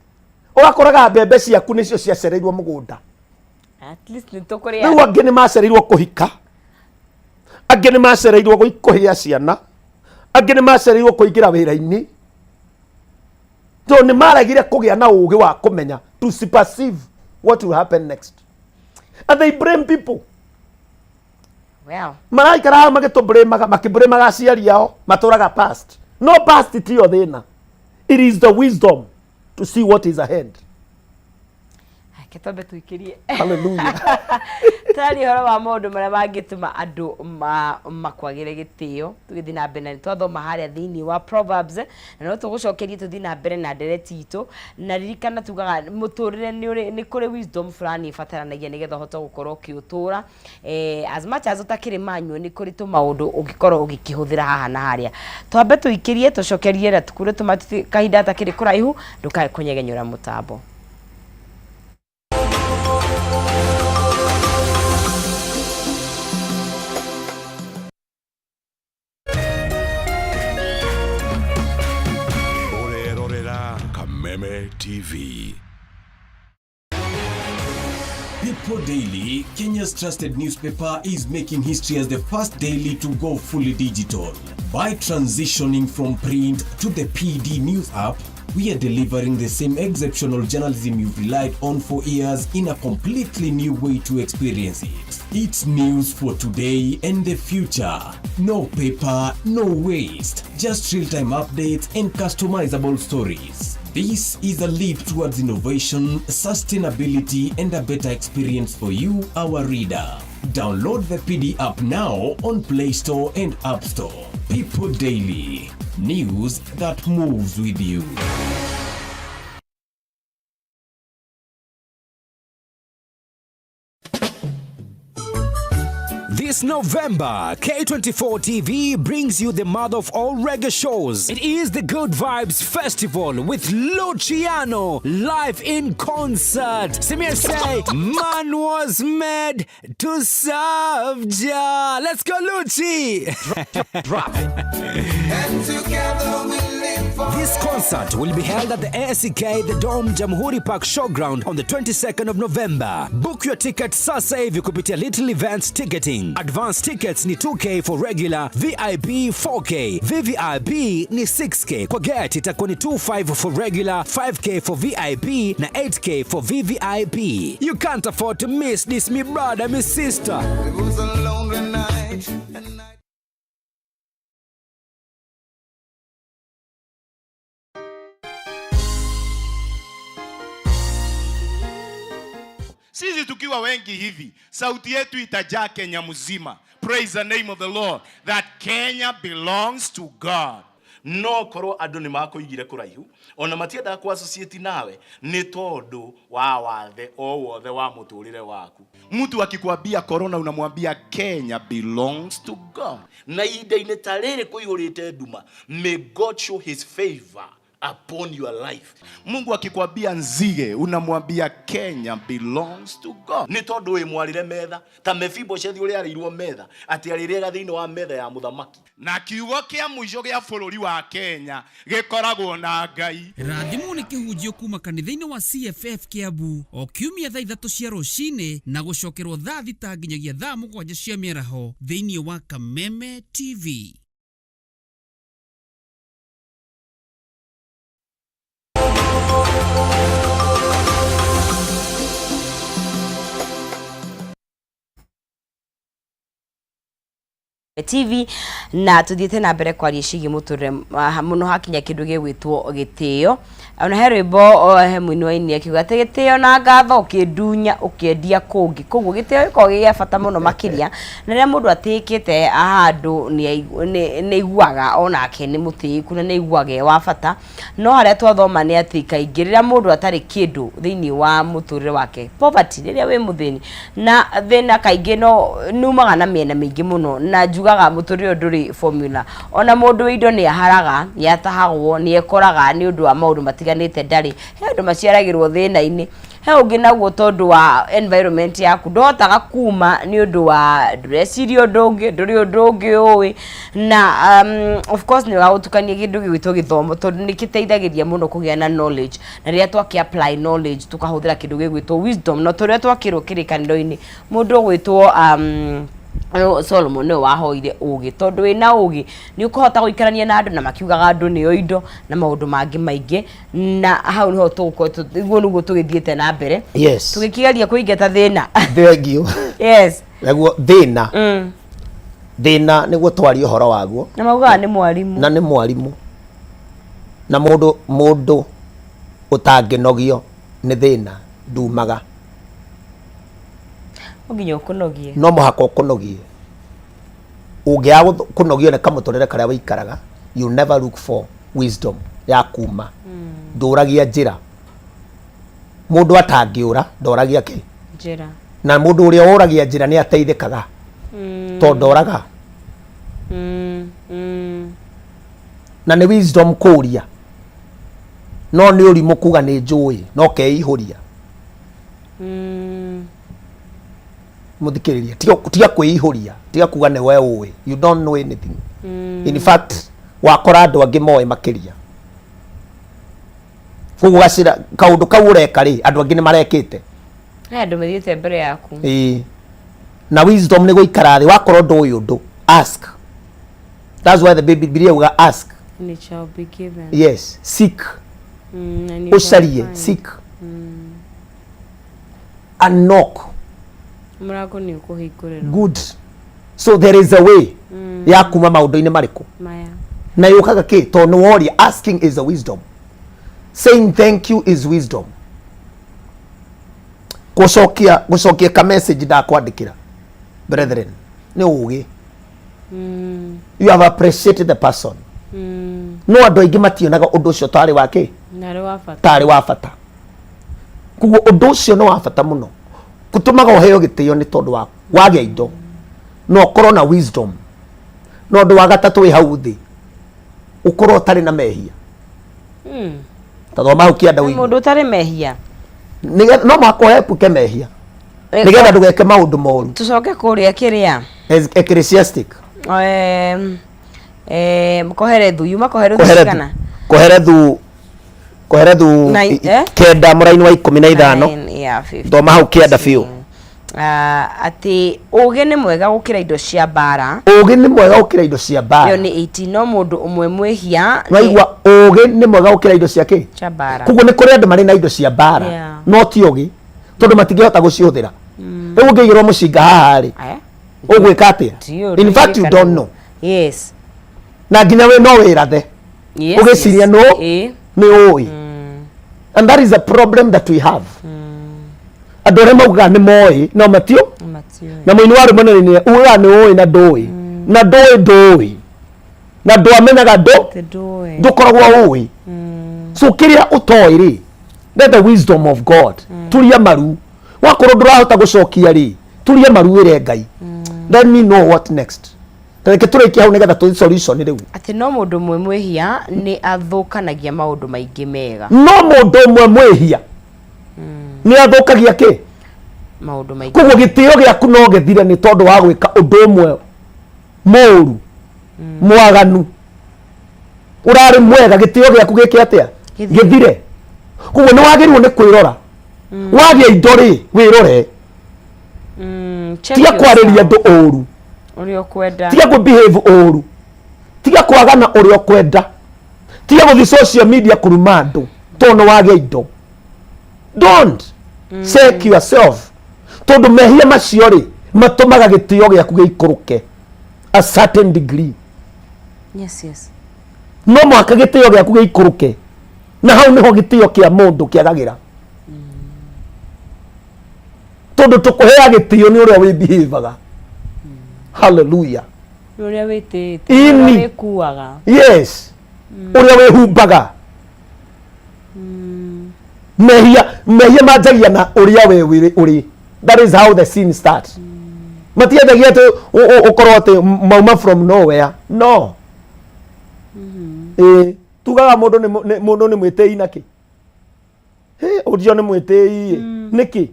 S2: ũgakoraga mbembe ciaku nĩcio ciacereirwo mũgũnda.
S1: At least nĩ tũkũrĩa.
S2: Rĩu angĩ nĩ macereirwo kũhika, angĩ nĩ macereirwo kũgĩa ciana, angĩ nĩ macereirwo kũingĩra wĩra-inĩ, tondũ nĩ maregire kũgĩa na ũũgĩ wa kũmenya to perceive what will happen next, and they blame people.
S1: Well.
S2: Maraikara hau magĩtũbũrĩmaga, makĩbũrĩmaga aciari ao matũraga past. No past tiyo thĩna, it is the wisdom to see what is ahead.
S1: Reke twambe tũikĩrie.
S2: Hallelujah.
S1: Tũraria ũhoro wa maũndũ marĩa mangĩtũma andũ makwagĩre gĩtĩo. Tũgĩthiĩ na mbere na nĩ twathoma harĩa thĩinĩ wa Proverbs, na no tũgũcokerie tũthiĩ na mbere na ndereti itũ. Na ririkana tugaga mũtũrĩre nĩ ũrĩ, nĩ kũrĩ wisdom fulani ĩbataranagia nĩgetha ũhote gũkorwo ũkĩũtũra. As much as ũtakĩrĩ manual, nĩ kũrĩ tũmaũndũ ũngĩkorwo ũgĩkĩhũthĩra haha na harĩa. Twambe tũikĩrie, tũcokerie na tũkure tũma kahinda gatakĩrĩ kũraihu, ndũkae kũnyegenyũra mũtambo.
S3: Ũrerorera Kameme TV.
S4: People Daily, Kenya's trusted newspaper, is making history as the first daily to go fully digital. By transitioning from print to the PD News app, we are delivering the same exceptional journalism you've relied on for years in a completely new way to experience it. It's news for today and the future. No paper, no waste. Just real-time updates and customizable stories. This is a leap towards innovation, sustainability, and a better experience for you, our reader. Download the PD app now on Play Store and App Store. People Daily, news that moves with you.
S5: This November, K24 TV brings you the mother of all reggae shows. It is the Good Vibes Festival with Luciano live in concert. Simir say, man was made to serve Jah. Let's go, Lucci.
S3: Drop it.
S6: And together we live for
S5: This concert will be held at the ACK The Dome Jamhuri Park Showground on the 22nd of November. Book your ticket sasa hivi kupitia Little Events Ticketing. Advance tickets ni 2K for regular, VIP 4K, VVIP ni 6K. Kwa gate itakuwa ni 25 for regular, 5K for VIP na 8K for VVIP. You can't afford to miss this, me brother, me sister.
S6: It was a lonely night, and I
S7: Sisi tukiwa wengi hivi, sauti yetu itajaa Kenya mzima. Praise the name of the Lord, that Kenya belongs to God. No korwo andũ nĩ makũigire kũraihu, ona matiendaga kũ associate nawe nĩ tondũ wa wathe o wothe wa mũtũrĩre waku. Mtu akikwambia corona unamwambia Kenya belongs to God. Na ihinda-inĩ ta rĩrĩ kũihũrĩte nduma, may God show his favor upon your life. Mungu akikwambia nzige unamwambia Kenya belongs to God. Nĩ tondũ wĩ mwarĩre metha ta Mefiboshethi ũrĩa arĩirwo metha atĩ arĩrĩaga thĩinĩ wa metha ya mũthamaki. Na kiugo kĩa mũico gĩa bũrũri wa Kenya gĩkoragwo na Ngai.
S8: Rathimwo nĩ kĩhunjio kuma kanitha-inĩ wa CFF Kiambu o kiumia thaa 3 cia rũcinĩ na gũcokerwo thaa 6 nginyagia thaa 7 cia mĩaraho thĩinĩ wa Kameme TV.
S1: TV na tuthiĩte na mbere kwaria ciĩgiĩ mũtũrĩre mũno hakinya kĩndũ gĩgwĩtwo gĩtĩo. Ona he rwĩmbo, he mũini wa ini akiuga atĩ gĩtĩo na ngatho ũkĩndunya ũkĩendia kũngĩ. Koguo gĩtĩo gĩkoragwo gĩ gĩa bata mũno makĩria, na rĩrĩa mũndũ atĩĩkĩte handũ nĩ aiguaga onake nĩ mũtĩĩku na nĩ aiguaga e wa bata. No harĩa twathoma nĩ atĩ kaingĩ rĩrĩa mũndũ atarĩ kĩndũ thĩinĩ wa mũtũrĩre wake, poverty, rĩrĩa wĩ mũthĩni, na thĩna kaingĩ no nĩumaga na mĩena mĩingĩ mũno, na njugaga mũtũrĩre ũyũ ndũrĩ formula. Ona mũndũ wĩ indo nĩ aharaga, nĩ atahagwo, nĩ ekoraga nĩ ũndũ wa maũndũ matiganĩte ndarĩ. He andũ maciaragĩrwo thĩna-inĩ, he ũngĩ naguo tondũ wa environment yaku ndũhotaga kuma nĩ ũndũ wa ndũreciria ũndũ ũngĩ, ndũrĩ ũndũ ũngĩ ũĩ. Na of course nĩ ũragũtukania kĩndũ gĩgwĩtwo gĩthomo tondũ nĩ gĩteithagĩrĩria mũno kũgĩa na knowledge, na rĩrĩa twakĩ apply knowledge tũkahũthĩra kĩndũ gĩgwĩtwo wisdom, na tũrĩa twakĩrwo kĩrĩkanĩro-inĩ mũndũ ũgwĩtwo Solomon nĩwe wahoire ũgĩ, tondũ wĩna ũgĩ nĩ ũkũhota gũikarania na andũ na makiugaga andũ nĩo indo na maũndũ mangĩ maingĩ, na hau nĩho tũgũkorwo ũguo nĩguo tũgĩthiĩte na mbere.
S2: Yes.
S1: Tũgĩkĩgeria kũingata thĩna.
S2: Thank you.
S1: Yes.
S2: Naguo thĩna. Thĩna nĩguo twarie ũhoro waguo.
S1: Na maugaga nĩ mwarimũ.
S2: Na nĩ mwarimũ na mũndũ mũndũ ũtangĩnogio nĩ thĩna ndumaga.
S1: No nginya ũkũnogie.
S2: No mũhaka ũkũnogie. Ũngĩaga kũnogio nĩ kamũtũrĩre karĩa wĩikaraga, you never look for wisdom ya kuma. Ndũragia njĩra. Mũndũ atangĩũra ndoragia kĩ?
S1: Njĩra.
S2: Na mũndũ ũrĩa ũragia njĩra nĩ ateithĩkaga tondũ ndoraga. Na nĩ wisdom kũria, no nĩ ũrimũ kuga nĩ njũĩ no keihũria. Mũthikĩrĩria, tiga kwĩihũria, tiga kuga nĩ we ũĩ. You don't know anything. In fact, wakora andũ angĩ moĩ makĩria. Koguo gacĩra kaũndũ kau ũreka rĩ, andũ angĩ nĩ marekĩte.
S1: He andũ mathiĩte mbere yaku.
S2: Ĩĩ. Na wisdom nĩ gũikara thĩ, wakorwo ndũĩ ũndũ, ask. That's why the Bibilia yugaga ask.
S1: And it shall be given.
S2: Yes, seek.
S1: And you shall
S2: Ũcarie,
S1: find.
S2: seek. And knock.
S1: Mũrango nĩ ũkũhingũrĩrwo.
S2: Good. So there is a way ya kuma maũndũ-inĩ marĩkũ?
S1: Maya.
S2: Na yũkaga kĩ? Tondũ nĩ woria. Asking is a wisdom. Saying thank you is wisdom. Gũcokia gũcokia ka message ndakwandĩkĩra, brethren, nĩ ũgĩ. You have appreciated the person. No andũ aingĩ mationaga ũndũ ũcio tarĩ wa kĩ?
S1: Narĩ wa bata.
S2: Tarĩ wa bata. Koguo ũndũ ũcio nĩ wa bata mũno, gũtũmaga ũheo gĩtĩo nĩ tondũ wa wagĩa indo na ũkorwo na wisdom. Na ũndũ wa gatatũ wĩ hau thĩ, ũkorwo ũtarĩ na mehia. Ta thoma hau kĩanda ũigue.
S1: Mũndũ ũtarĩ mehia.
S2: No mũhaka ũepuke mehia nĩgetha ndũgeke maũndũ moru.
S1: Tũcoke kũrĩa kĩrĩa.
S2: Ecclesiastic.
S1: Koherethu yuma Koherethu
S2: Koherethu.
S1: cigana?
S2: Koherethu, Koherethu
S1: Eh?
S2: 9 mũraini wa 15.
S1: Nine, yeah, 15.
S2: Thoma hau kĩanda biũ.
S1: Ah, atĩ ũgĩ nĩ mwega gũkĩra indo cia mbara.
S2: Ũgĩ nĩ mwega gũkĩra indo cia
S1: Ĩyo
S2: mbara.
S1: nĩ 18. No mũndũ ũmwe mwĩhia nĩ-
S2: Waigua, ũgĩ nĩ mwega gũkĩra indo cia kĩ?
S1: Cia mbara.
S2: Koguo nĩ kũrĩ andũ marĩ na indo cia mbara no ti ũgĩ, tondũ matingĩhota gũcihũthĩra. Rĩu ũngĩigĩrwo mũcinga haha rĩ,
S1: Aya.
S2: ũgwĩka atĩa?
S1: Ndiũĩ
S2: In fact, you
S1: ndũngĩka
S2: don't
S1: naguo.
S2: know.
S1: Yes.
S2: Na nginya we no wĩrathe
S1: Yes,
S2: ũgĩciria
S1: yes.
S2: no
S1: Ĩĩ.
S2: nĩ ũĩ. And that is a problem that we have. Andũ arĩa maugaga nĩ moĩ no matio.
S1: Matiũĩ.
S2: Na mũini wa rwĩmbo nĩ ugaga nĩ ũĩ na ndũĩ na ndũĩ ndũĩ na ndwamenyaga ndũ
S1: Atĩ ndũĩ.
S2: Ndũkoragwo ũĩ. So kĩrĩa ũtoĩ rĩ, let the wisdom of God. Turia maru. Wakorwo ndũrahota gũcokia rĩ, turia maru wĩre Ngai, let me know what next. Reke tũrĩkie hau nĩgetha tũ solution rĩu.
S1: Atĩ no mũndũ ũmwe mwĩhia nĩ athũkanagia maũndũ maingĩ mega.
S2: No mũndũ ũmwe mwĩhia nĩ athũkagia kĩ?
S1: Maũndũ maingĩ.
S2: Koguo gĩtĩo gĩaku no gĩthire nĩ tondũ wa gwĩka ũndũ ũmwe mũũru, mwaganu. Ũrarĩ mwega, gĩtĩo gĩaku gĩke atĩa?
S1: Gĩthire.
S2: Gĩthire. Koguo nĩ wagĩrĩirwo nĩ kwĩrora. Wagĩa indo rĩ, wĩrore.
S1: Check
S2: Tiga kwarĩria
S1: yourself.
S2: andũ ũru.
S1: Ũrĩa ũkwenda.
S2: Tiga kũ behave ũru, tiga kwagana ũrĩa ũkwenda, tiga gũthiĩ social media kũruma andũ tondũ nĩ wagĩa indo. Don't check yourself, tondũ mehia macio rĩ matũmaga gĩtĩo gĩaku gĩikũrũke a certain degree.
S1: Yes.
S2: No mũhaka gĩtĩo gĩaku gĩikũrũke, na hau nĩho gĩtĩo kĩa mũndũ kĩagagĩra, tondũ tũkũhea gĩtĩo nĩ ũrĩa wĩbihevaga. Hallelujah.
S1: Nĩ ũrĩa wĩtĩĩte.
S2: Ini.
S1: Ũrĩa wĩkuaga.
S2: Yes, ũrĩa wĩhumbaga. Mehia, mehia manjagia na ũrĩa we wĩrĩ ũrĩ. That is how the sin starts. Matiendagia atĩ ũkorwo atĩ mauma from nowhere. No ĩĩ, tugaga mũndũ nĩ mũndũ nĩ mwĩtĩi nakĩ? Hĩ, ũcio nĩ mwĩtĩi ĩ nĩkĩ?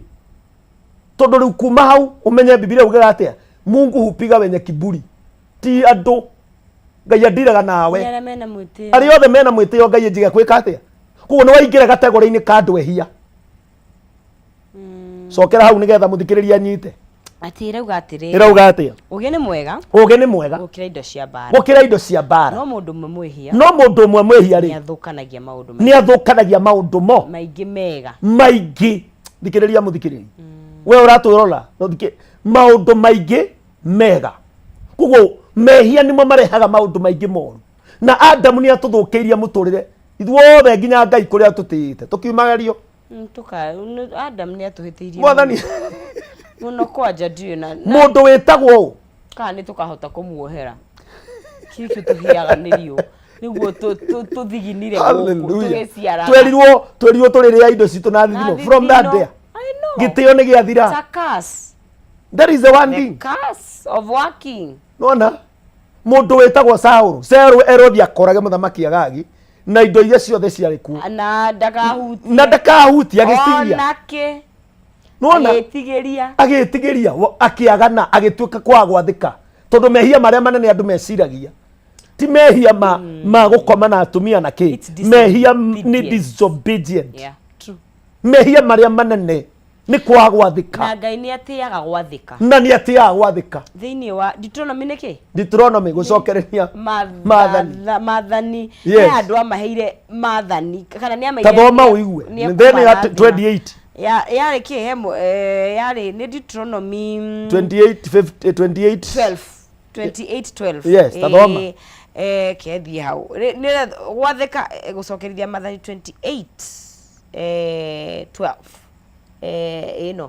S2: Tondũ rĩu kuma hau ũmenye Bibilia ugaga atĩa? Mungu hupiga wenye kiburi, ti andũ. Ngai andiraga nawe.
S1: Nĩ arĩa mena mwĩtĩo.
S2: Arĩa othe mena mwĩtĩo Ngai anjiga kwĩka atĩa? Koguo nĩ waingĩra kategori-inĩ ka andũ ehia. Cokera hau nĩgetha mũthikĩrĩria anyite.
S1: Atĩ ĩrauga atĩrĩrĩ.
S2: Ĩrauga atĩa?
S1: Ũgĩ nĩ mwega
S2: Ũgĩ nĩ mwega
S1: gũkĩra indo cia mbara.
S2: Gũkĩra indo cia mbara.
S1: No mũndũ ũmwe mwĩhia
S2: No mũndũ ũmwe mwĩhia
S1: nĩ
S2: rĩ,
S1: athũkanagia maũndũ
S2: nĩ athũkanagia maũndũ mo
S1: maingĩ mega.
S2: Maingĩ. Thikĩrĩria mũthikĩrĩria, we ũratwĩrora, no maũndũ maingĩ mega. Koguo mehia nĩmo marehaga maũndũ maingĩ moru, na Adamu nĩ atũthũkĩirie mũtũrĩre ithuothe, nginya Ngai kũrĩa tũtĩĩte tũkiumagerio.
S1: Adam nĩ atũhĩtĩirie
S2: Mwathani
S1: mũno kwanja ndiũĩ na
S2: mũndũ wĩtagwo ũ?
S1: Kana nĩ tũkahota kũmuohera kĩkĩo tũhĩaga nĩrio nĩguo tũthiginire gũkũ
S2: Hallelujah.
S1: tũgĩciaraga.
S2: Twerirwo tũrĩrĩa indo citũ na thithino. From that there
S1: I know.
S2: gĩtĩo nĩ gĩathira.
S1: It's a curse.
S2: That is the one
S1: The
S2: thing.
S1: curse of working.
S2: Nona mũndũ wĩtagwo Saũlũ, Saũlũ Herodi akorage mũthamaki Agagi na indo iria ciothe ciarĩ kuo,
S1: na ndakahutie,
S2: na ndakahutia agĩciria.
S1: Onake
S2: Nona
S1: agĩtigĩria.
S2: Agĩtigĩria, akĩagana, agĩtuĩka kwaga gwathĩka, tondũ mehia marĩa manene andũ meciragia ti mehia ma gũkoma na atumia na kĩ.
S1: It's
S2: Mehia nĩ
S1: disobedience.
S2: Disobedient.
S1: Yeah, true.
S2: Mehia marĩa manene nĩ kwaga gwathĩka.
S1: Na Ngai nĩ atĩaga gwathĩka.
S2: Na nĩ atĩaga gwathĩka.
S1: Thĩinĩ wa Deuteronomy nĩ kĩ?
S2: Deuteronomy, gũcokereria maathani.
S1: Maathani.
S2: Yes.
S1: He andũ amaheire maathani kana nĩ amaheire
S2: Ta thoma ũigue. Thĩinĩ wa 28.
S1: Yarĩ kĩ he yarĩ nĩ Deuteronomy
S2: 28 50, 28.
S1: 12, 28 12.
S2: Yes, ta thoma.
S1: Kethiĩ hau. Nĩ gwathĩka, gũcokerithia maathani 28 12, ĩno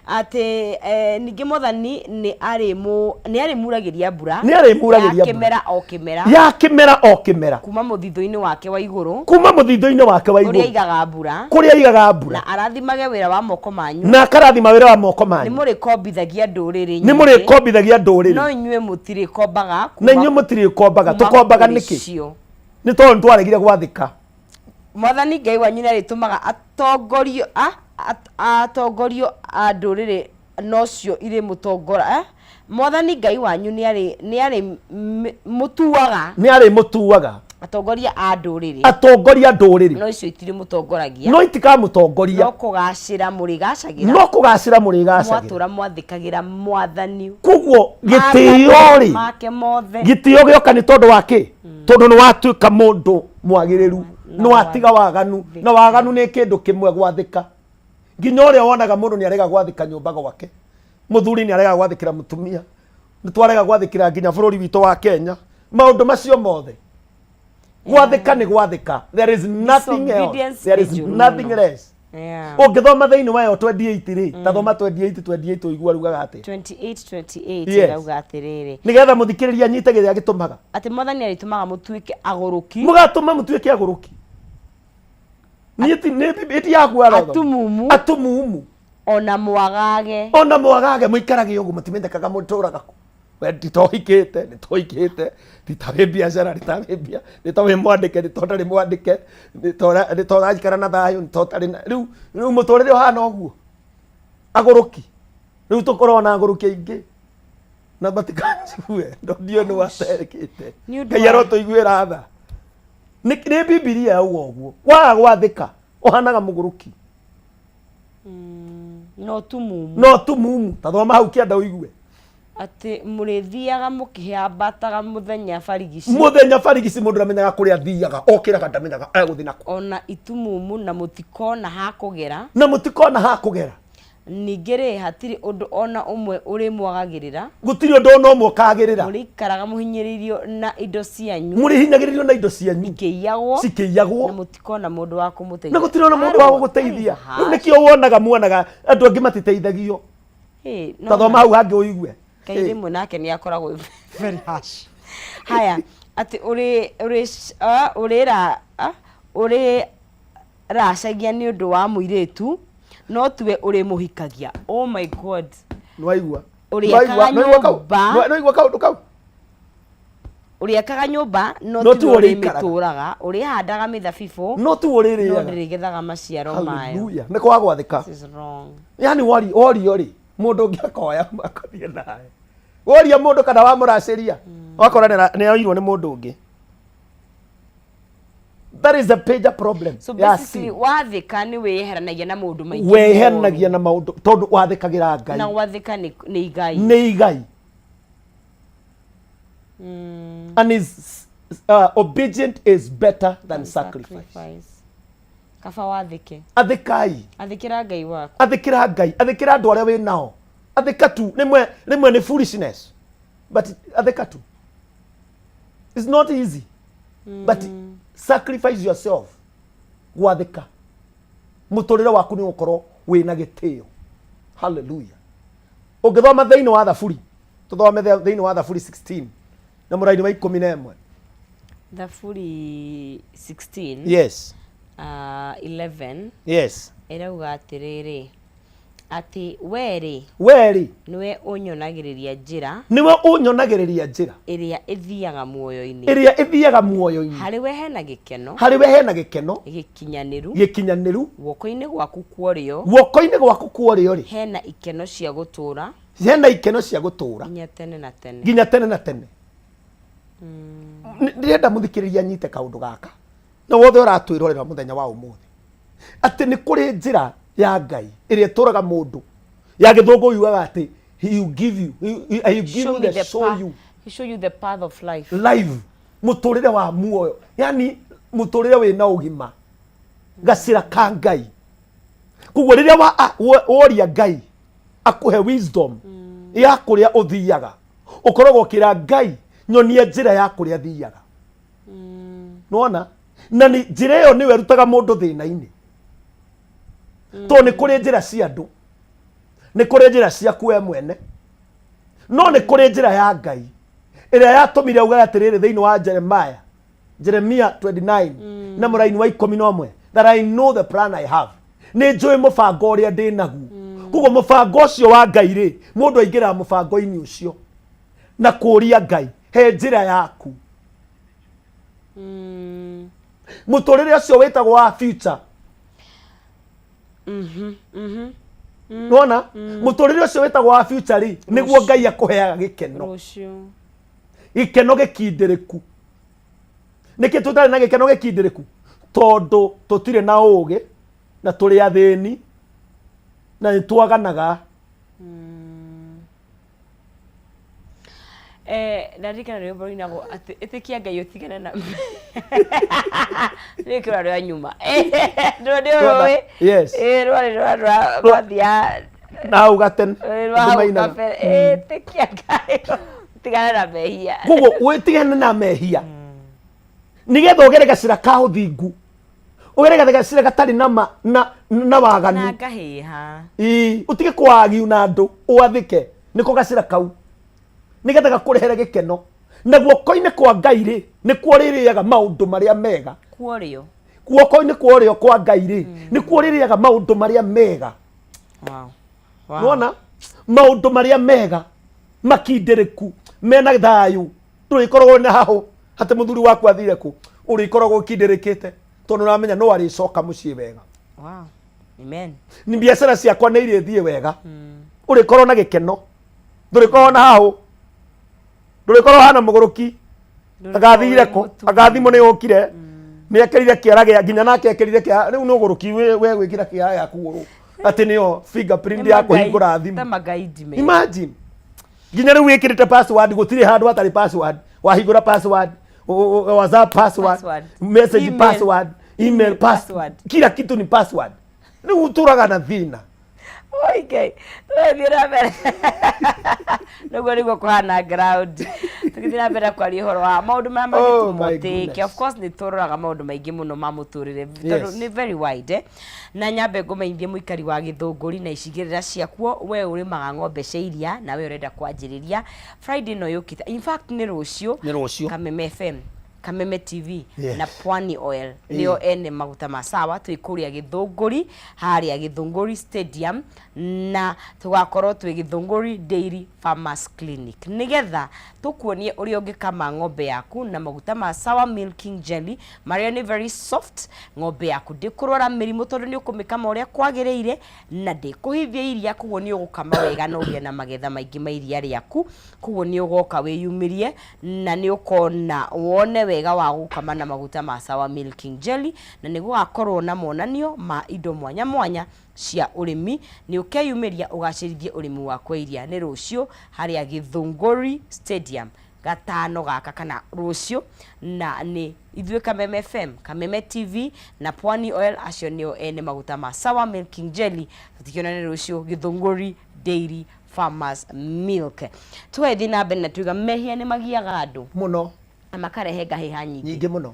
S1: atĩ ningĩ Mwathani nĩ arĩmuragĩria mbura.
S2: Nĩ arĩmuragĩria
S1: ya
S2: mbura.
S1: Kĩmera o kĩmera.
S2: Ya kĩmera o kĩmera.
S1: Kuma mũthithũ-inĩ wake wa igũrũ.
S2: Kuma mũthithũ-inĩ wake wa
S1: kũrĩa
S2: igũrũ.
S1: Aigaga mbura.
S2: Kũrĩa aigaga mbura.
S1: Na arathimage wĩra wa moko manyu.
S2: Na akarathima wĩra wa moko
S1: nĩ
S2: manyu.
S1: Mũrĩkombithagia ndũrĩrĩ
S2: nĩ
S1: nyingĩ,
S2: mũrĩkombithagia ndũrĩrĩ,
S1: no inyuĩ mũtirĩkombaga.
S2: Na inyuĩ mũtirĩkombaga.
S1: Kuma
S2: Tũkombaga
S1: kũrĩ
S2: nĩkĩ?
S1: cio.
S2: Nĩ tondũ nĩ twaregire gwathĩka.
S1: Mwathani Ngai wanyu nĩ arĩtũmaga atongorio a ndũrĩrĩ nocio irĩmũtongora, eh? Mwathani Ngai wanyu nĩ arĩ mũtuaga
S2: Nĩ arĩmũtuaga
S1: atongoria a ndũrĩrĩ,
S2: atongoria ndũrĩrĩ,
S1: no icio itirimũtongoragia.
S2: No itikamũtongoria.
S1: No kũgacĩra mũrĩgacagĩra.
S2: No kũgacĩra mũrĩgacagĩra.
S1: Mwatũra mwathĩkagĩra Mwathani
S2: Koguo gĩtĩo rĩ,
S1: make mothe.
S2: Gĩtĩo gĩoka nĩ tondũ wa kĩ? Tondũ nĩ watuĩka mũndũ mwagĩrĩru, nĩ watiga waganu, na waganu nĩ kĩndũ kĩmwe, gwathĩka. Nginya ũrĩa wonaga mũndũ nĩ arega gwathĩka nyũmba gwake, mũthuri nĩ arega gwathĩkĩra mũtumia, nĩ twarega gwathĩkĩra nginya bũrũri witũ wa Kenya. Maũndũ macio mothe, gwathĩka nĩ gwathĩka. There is nothing else.
S1: Disobedience
S2: There
S1: nĩ
S2: is
S1: njũru
S2: nothing
S1: mũno.
S2: less. Ũngĩthoma thĩinĩ wayo 28 rĩ, ta thoma 28 28 ũigua rugaga atĩa.
S1: 28 28.
S2: Yes.
S1: Ĩrauga atĩrĩrĩ,
S2: nĩgetha mũthikĩrĩria anyite kĩrĩa gĩtũmaga
S1: atĩ Mwathani arĩtũmaga mũtuĩke agũrũki,
S2: mũgatũma mũtuĩke agũrũki. Niĩ ti nĩ ĩti yaku arotho.
S1: Atumumu.
S2: Atumumu.
S1: Ona mwagage.
S2: Ona mwagage, mũikarage ũguo, mũtimenyekaga mũtũraga kũ. We nditohikĩte, nĩtohikĩte, nditarĩ biacara, nditarĩ mbia, nĩ to wĩ mwandĩke, nĩ to ndarĩ mwandĩke, nĩ to ũraikara na thayũ, nĩ to ũtarĩ na rĩu mũtũrĩre ũhana ũguo. Agũrũki rĩu, tũkoragwo na agũrũki aingĩ na matikanjigue, no ndiũĩ nĩ waterekĩte.
S1: Nĩ ũndũ
S2: Ngai arotũiguĩra tha. Nĩ Bibilia yauga ũguo, waga gwathĩka ũhanaga mũgũrũki.
S1: No tumumu.
S2: No tumumu. Ta thoma hau kĩanda ũigue.
S1: Atĩ mũrĩthiaga mũkĩambataga mũthenya barigici.
S2: Mũthenya barigici, mũndũ ndamenyaga kũrĩa athiaga, okĩraga ndamenyaga egũthiĩ nako.
S1: Ona itumumu, na mũtikona ha kũgera.
S2: Na mũtikona ha kũgera.
S1: Ningĩ rĩ, hatirĩ ũndũ ona ũmwe ũrĩmwagagĩrĩra.
S2: Gũtirĩ ũndũ ona ũmwe ũkagĩrĩra.
S1: Mũrĩikaraga mũhinyĩrĩirio na indo cianyu
S2: mũrĩhinyagĩrĩrio na indo cianyu
S1: ikĩiyagwo,
S2: cikĩiyagwo,
S1: na mũtikona mũndũ wa kũmũteithia.
S2: Na gũtirĩ ona mũndũ wa gũgũteithia. Rĩu nĩkĩo wonaga muonaga andũ angĩ matiteithagio. Ta thoma hau hangĩ ũigue.
S1: Ngai rĩmwe nake nĩ akoragwo very harsh. Haya, atĩ ũrĩ ũrĩ ũrĩra ũrĩracagia nĩ ũndũ wa mũirĩtu, no tiwe ũrĩmũhikagia. Oh my God.
S2: Nĩwaigua?
S1: Ũrĩakaga nyũmba.
S2: Nĩwaigua kaũndũ kau?
S1: Ũrĩakaga nyũmba, no
S2: No
S1: tiwe
S2: tiwe ũrĩikaraga.
S1: ũrĩmĩtũraga. Ũrĩhandaga mĩthabibũ,
S2: no tiwe
S1: no
S2: ũrĩrĩaga.
S1: ndĩrĩgethaga maciaro mayo.
S2: Hallelujah. Nĩ kwaga gwathĩka.
S1: This is wrong.
S2: Yani worio rĩ, mũndũ ũngĩ akoya akathiĩ nawe. Woria mũndũ kana wamũracĩria, wakora nĩ oirwo nĩ mũndũ ũngĩ. That is a major problem
S1: So
S2: ya
S1: basically
S2: sin.
S1: wathĩka nĩ wĩyeheranagia na maũndũ maingĩ
S2: Weheranagia na maũndũ tondũ wathĩkagĩra
S1: moru.
S2: Ngai.
S1: Na gwathĩka nĩ igai.
S2: Nĩ igai. And is obedient is better than sacrifice.
S1: Sacrifice. Kaba wathĩke.
S2: Athĩkai.
S1: Athĩkĩra Ngai waku.
S2: Athĩkĩra Ngai, athĩkĩra andũ arĩa wĩ nao, athĩka tu. Rĩmwe rĩmwe nĩ foolishness. But athĩka tu. It's not easy, but sacrifice yourself gwathĩka. Mũtũrĩre waku nĩ ũgũkorwo wĩna gĩtĩo. Haleluya. Ũngĩthoma thĩinĩ wa Thaburi, tũthome thĩinĩ wa Thaburi 16 na mũraini wa 11.
S1: Thaburi 16.
S2: Yes.
S1: 11.
S2: Yes.
S1: Ĩrauga atĩrĩrĩ, atĩ we-rĩ,
S2: We-rĩ,
S1: nĩwe ũnyonagĩrĩria njĩra
S2: nĩwe ũnyonagĩrĩria njĩra
S1: ĩrĩa ĩthiaga muoyo-inĩ.
S2: Ĩrĩa ĩthiaga muoyo-inĩ.
S1: Harĩ we hena gĩkeno
S2: Harĩ we hena gĩkeno
S1: gĩkinyanĩru,
S2: gĩkinyanĩru.
S1: Guoko-inĩ gwaku kwa ũrĩo
S2: Guoko-inĩ gwaku kwa ũrĩo rĩ,
S1: hena ikeno cia gũtũũra
S2: hena ikeno cia gũtũũra
S1: nginya tene na tene.
S2: Nginya tene na tene. Ndĩrenda mũthikĩrĩria anyite kaũndũ gaka na wothe ũratwĩrorera mũthenya wa ũmũthĩ, atĩ nĩ kũrĩ njĩra ya Ngai ĩrĩa ĩtũraga mũndũ. Ya gĩthũngũ yugaga atĩ he will give you, he give
S1: Show
S2: you
S1: me
S2: the
S1: the
S2: show
S1: path,
S2: you
S1: he show you the path of life.
S2: Life, mũtũrĩre wa muoyo, yani mũtũrĩre wĩna ũgima, gacĩra ka Ngai. Koguo rĩrĩa woria Ngai akũhe wisdom ya kũrĩa ũthiaga, ũkoragwo ũkĩra Ngai, nyonia njĩra ya kũrĩa thiaga. Nĩwona? Na nĩ njĩra ĩyo nĩyo ĩrutaga mũndũ thĩna-inĩ, tondũ nĩ kũrĩ njĩra cia andũ, nĩ kũrĩ njĩra ciaku we mwene, no nĩ kũrĩ njĩra ya Ngai ĩrĩa yatũmire augaga atĩrĩrĩ thĩinĩ wa Jeremiah, Jeremia 29 na mũraini wa 11, that I know the plan I have, nĩ njũĩ mũbango ũrĩa ndĩ naguo. Koguo mũbango ũcio wa Ngai rĩ, mũndũ aingĩraga mũbango-inĩ ũcio na kũũria Ngai, he njĩra yaku. Mũtũrĩre ũcio wĩtagwo wa future. Nĩwona? Mũtũrĩre ũcio wĩtagwo wa future rĩ, nĩguo Ngai akũheaga gĩkeno.
S1: Rũciũ.
S2: Gĩkeno gĩkindĩrĩku. Nĩkĩ tũtarĩ na gĩkeno gĩkindĩrĩku? Tondũ tũtirĩ na ũgĩ na tũrĩ athĩni na nĩ twaganaga.
S1: Ndarikana rwĩmbo rũinagwo atĩ ĩtĩkia Ngai ũtigane na rwĩkĩra rwa nyuma nĩ ũrũĩ.
S2: Yes.
S1: Rwarĩ rwa rwathia
S2: na hau gatene
S1: rwa
S2: andũ
S1: hau
S2: mainaga.
S1: kabere, ĩtĩkia Ngai ũtigane na mehia.
S2: Koguo wĩtigane na mehia nĩgetha ũgere gacĩra ka ũthingu, ũgere gacĩra gatarĩ na na waganu.
S1: Na ngahĩha.
S2: Ĩĩ, ũtige kwagiu na andũ, ũathĩke, nĩko gacĩra kau nĩgetha gakũrehere gĩkeno. Na guoko-inĩ kwa Ngai rĩ, nĩkuo rĩrĩaga maũndũ marĩa mega.
S1: Kuorĩo.
S2: Guoko-inĩ kwa ũrĩo kwa Ngai rĩ, nĩkuo rĩrĩaga maũndũ marĩa mega.
S1: Wow.
S2: Nĩwona? Maũndũ marĩa mega makindĩrĩku mena thayũ. Ndũrĩkoragwo na hahũ atĩ mũthuri waku athire kũ, ũrĩkoragwo ũkindĩrĩkĩte tondũ ũramenya no arĩcoka mũciĩ wega.
S1: Wow. Amen.
S2: Ni biacara ciakwa nĩ irĩthiĩ wega. Ũrĩkorwo na gĩkeno, ndũrĩkorwo na hahũ, ndũrĩkorwo hana mũgũrũki agathire kũ, agathimũ nĩ yũkire, nĩ ekĩrire kĩara gĩa nginya nake ekĩrire kĩara. Rĩu nĩ ũgũrũki we gwĩkĩra kĩara gĩa kũgũrũ atĩ nĩyo fingerprint ya kũhingũra thimũ.
S1: Ta magaidi me.
S2: Imagine, nginya rĩu wĩkĩrĩte password, gũtirĩ handũ hatarĩ password. Wahingũra password, WhatsApp password,
S1: Password.
S2: message
S1: Email.
S2: password, email password,
S1: Password.
S2: kila kitu ni password. Rĩu ũtũraga na thĩna.
S1: Oi Ngai, tũrathiĩ na mbere nĩguo kũhana ground, tũgĩthiĩ na mbere kwaria ũhoro wa maũndũ marĩa
S2: Oh,
S1: mangĩtũma
S2: my
S1: ũtĩĩke.
S2: goodness.
S1: Of course nĩ tũroraga maũndũ maingĩ mũno ma mũtũrĩre tondũ nĩ very wide, eh? Na nyambe ngũmenyithie mũikari wa Gĩthũngũri na icigĩrĩra ciakuo, we ũrĩmaga ng'ombe cia iria na we ũrenda kwanjĩrĩria Friday ĩno yũkĩte, in fact nĩ rũciũ.
S2: Nĩ rũciũ.
S1: Kameme FM, Kameme TV na Pwani Oil
S2: Ĩĩ.
S1: nĩo ene maguta ma sawa. Twĩ kũrĩa Gĩthũngũri, harĩa Gĩthũngũri Stadium, na tũgakorwo twĩ Gĩthũngũri Dairy Farmers Clinic nĩgetha tũkuonie ũrĩa ũngĩkama ng'ombe yaku na maguta ma Sawa Milking Jelly marĩa nĩ very soft. Ng'ombe yaku ndĩkũrwara mĩrimũ tondũ nĩ ũkũmĩkama ũrĩa kwagĩrĩire na ndĩkũhithia iria, koguo nĩ ũgũkama wega na ũgĩe na magetha maingĩ ma iria rĩaku. Koguo nĩ ũgoka wĩyumĩrie na nĩ ũkona wone wega wa gũkama na maguta ma Sawa Milking Jelly, na nĩ gũgakorwo na monanio ma indo mwanya mwanya cia ũrĩmi. Nĩ ũkeyumĩria ũgacĩrithie ũrĩmi waku wa iria. Nĩ rũciũ harĩa Gĩthũngũri Stadium, gatano gaka kana rũciũ, na nĩ ithuĩ Kameme FM, Kameme TV na Pwani Oil, acio nĩo ene maguta ma Sawa Milking Jelly. Tũtikĩonane rũciũ Gĩthũngũri Dairy Farmers Milk. Tũgagĩthiĩ na mbere na tuiga mehia nĩ magiaga andũ
S2: Mũno.
S1: Na makarehe ngahĩha nyingĩ.
S2: Nyingĩ mũno,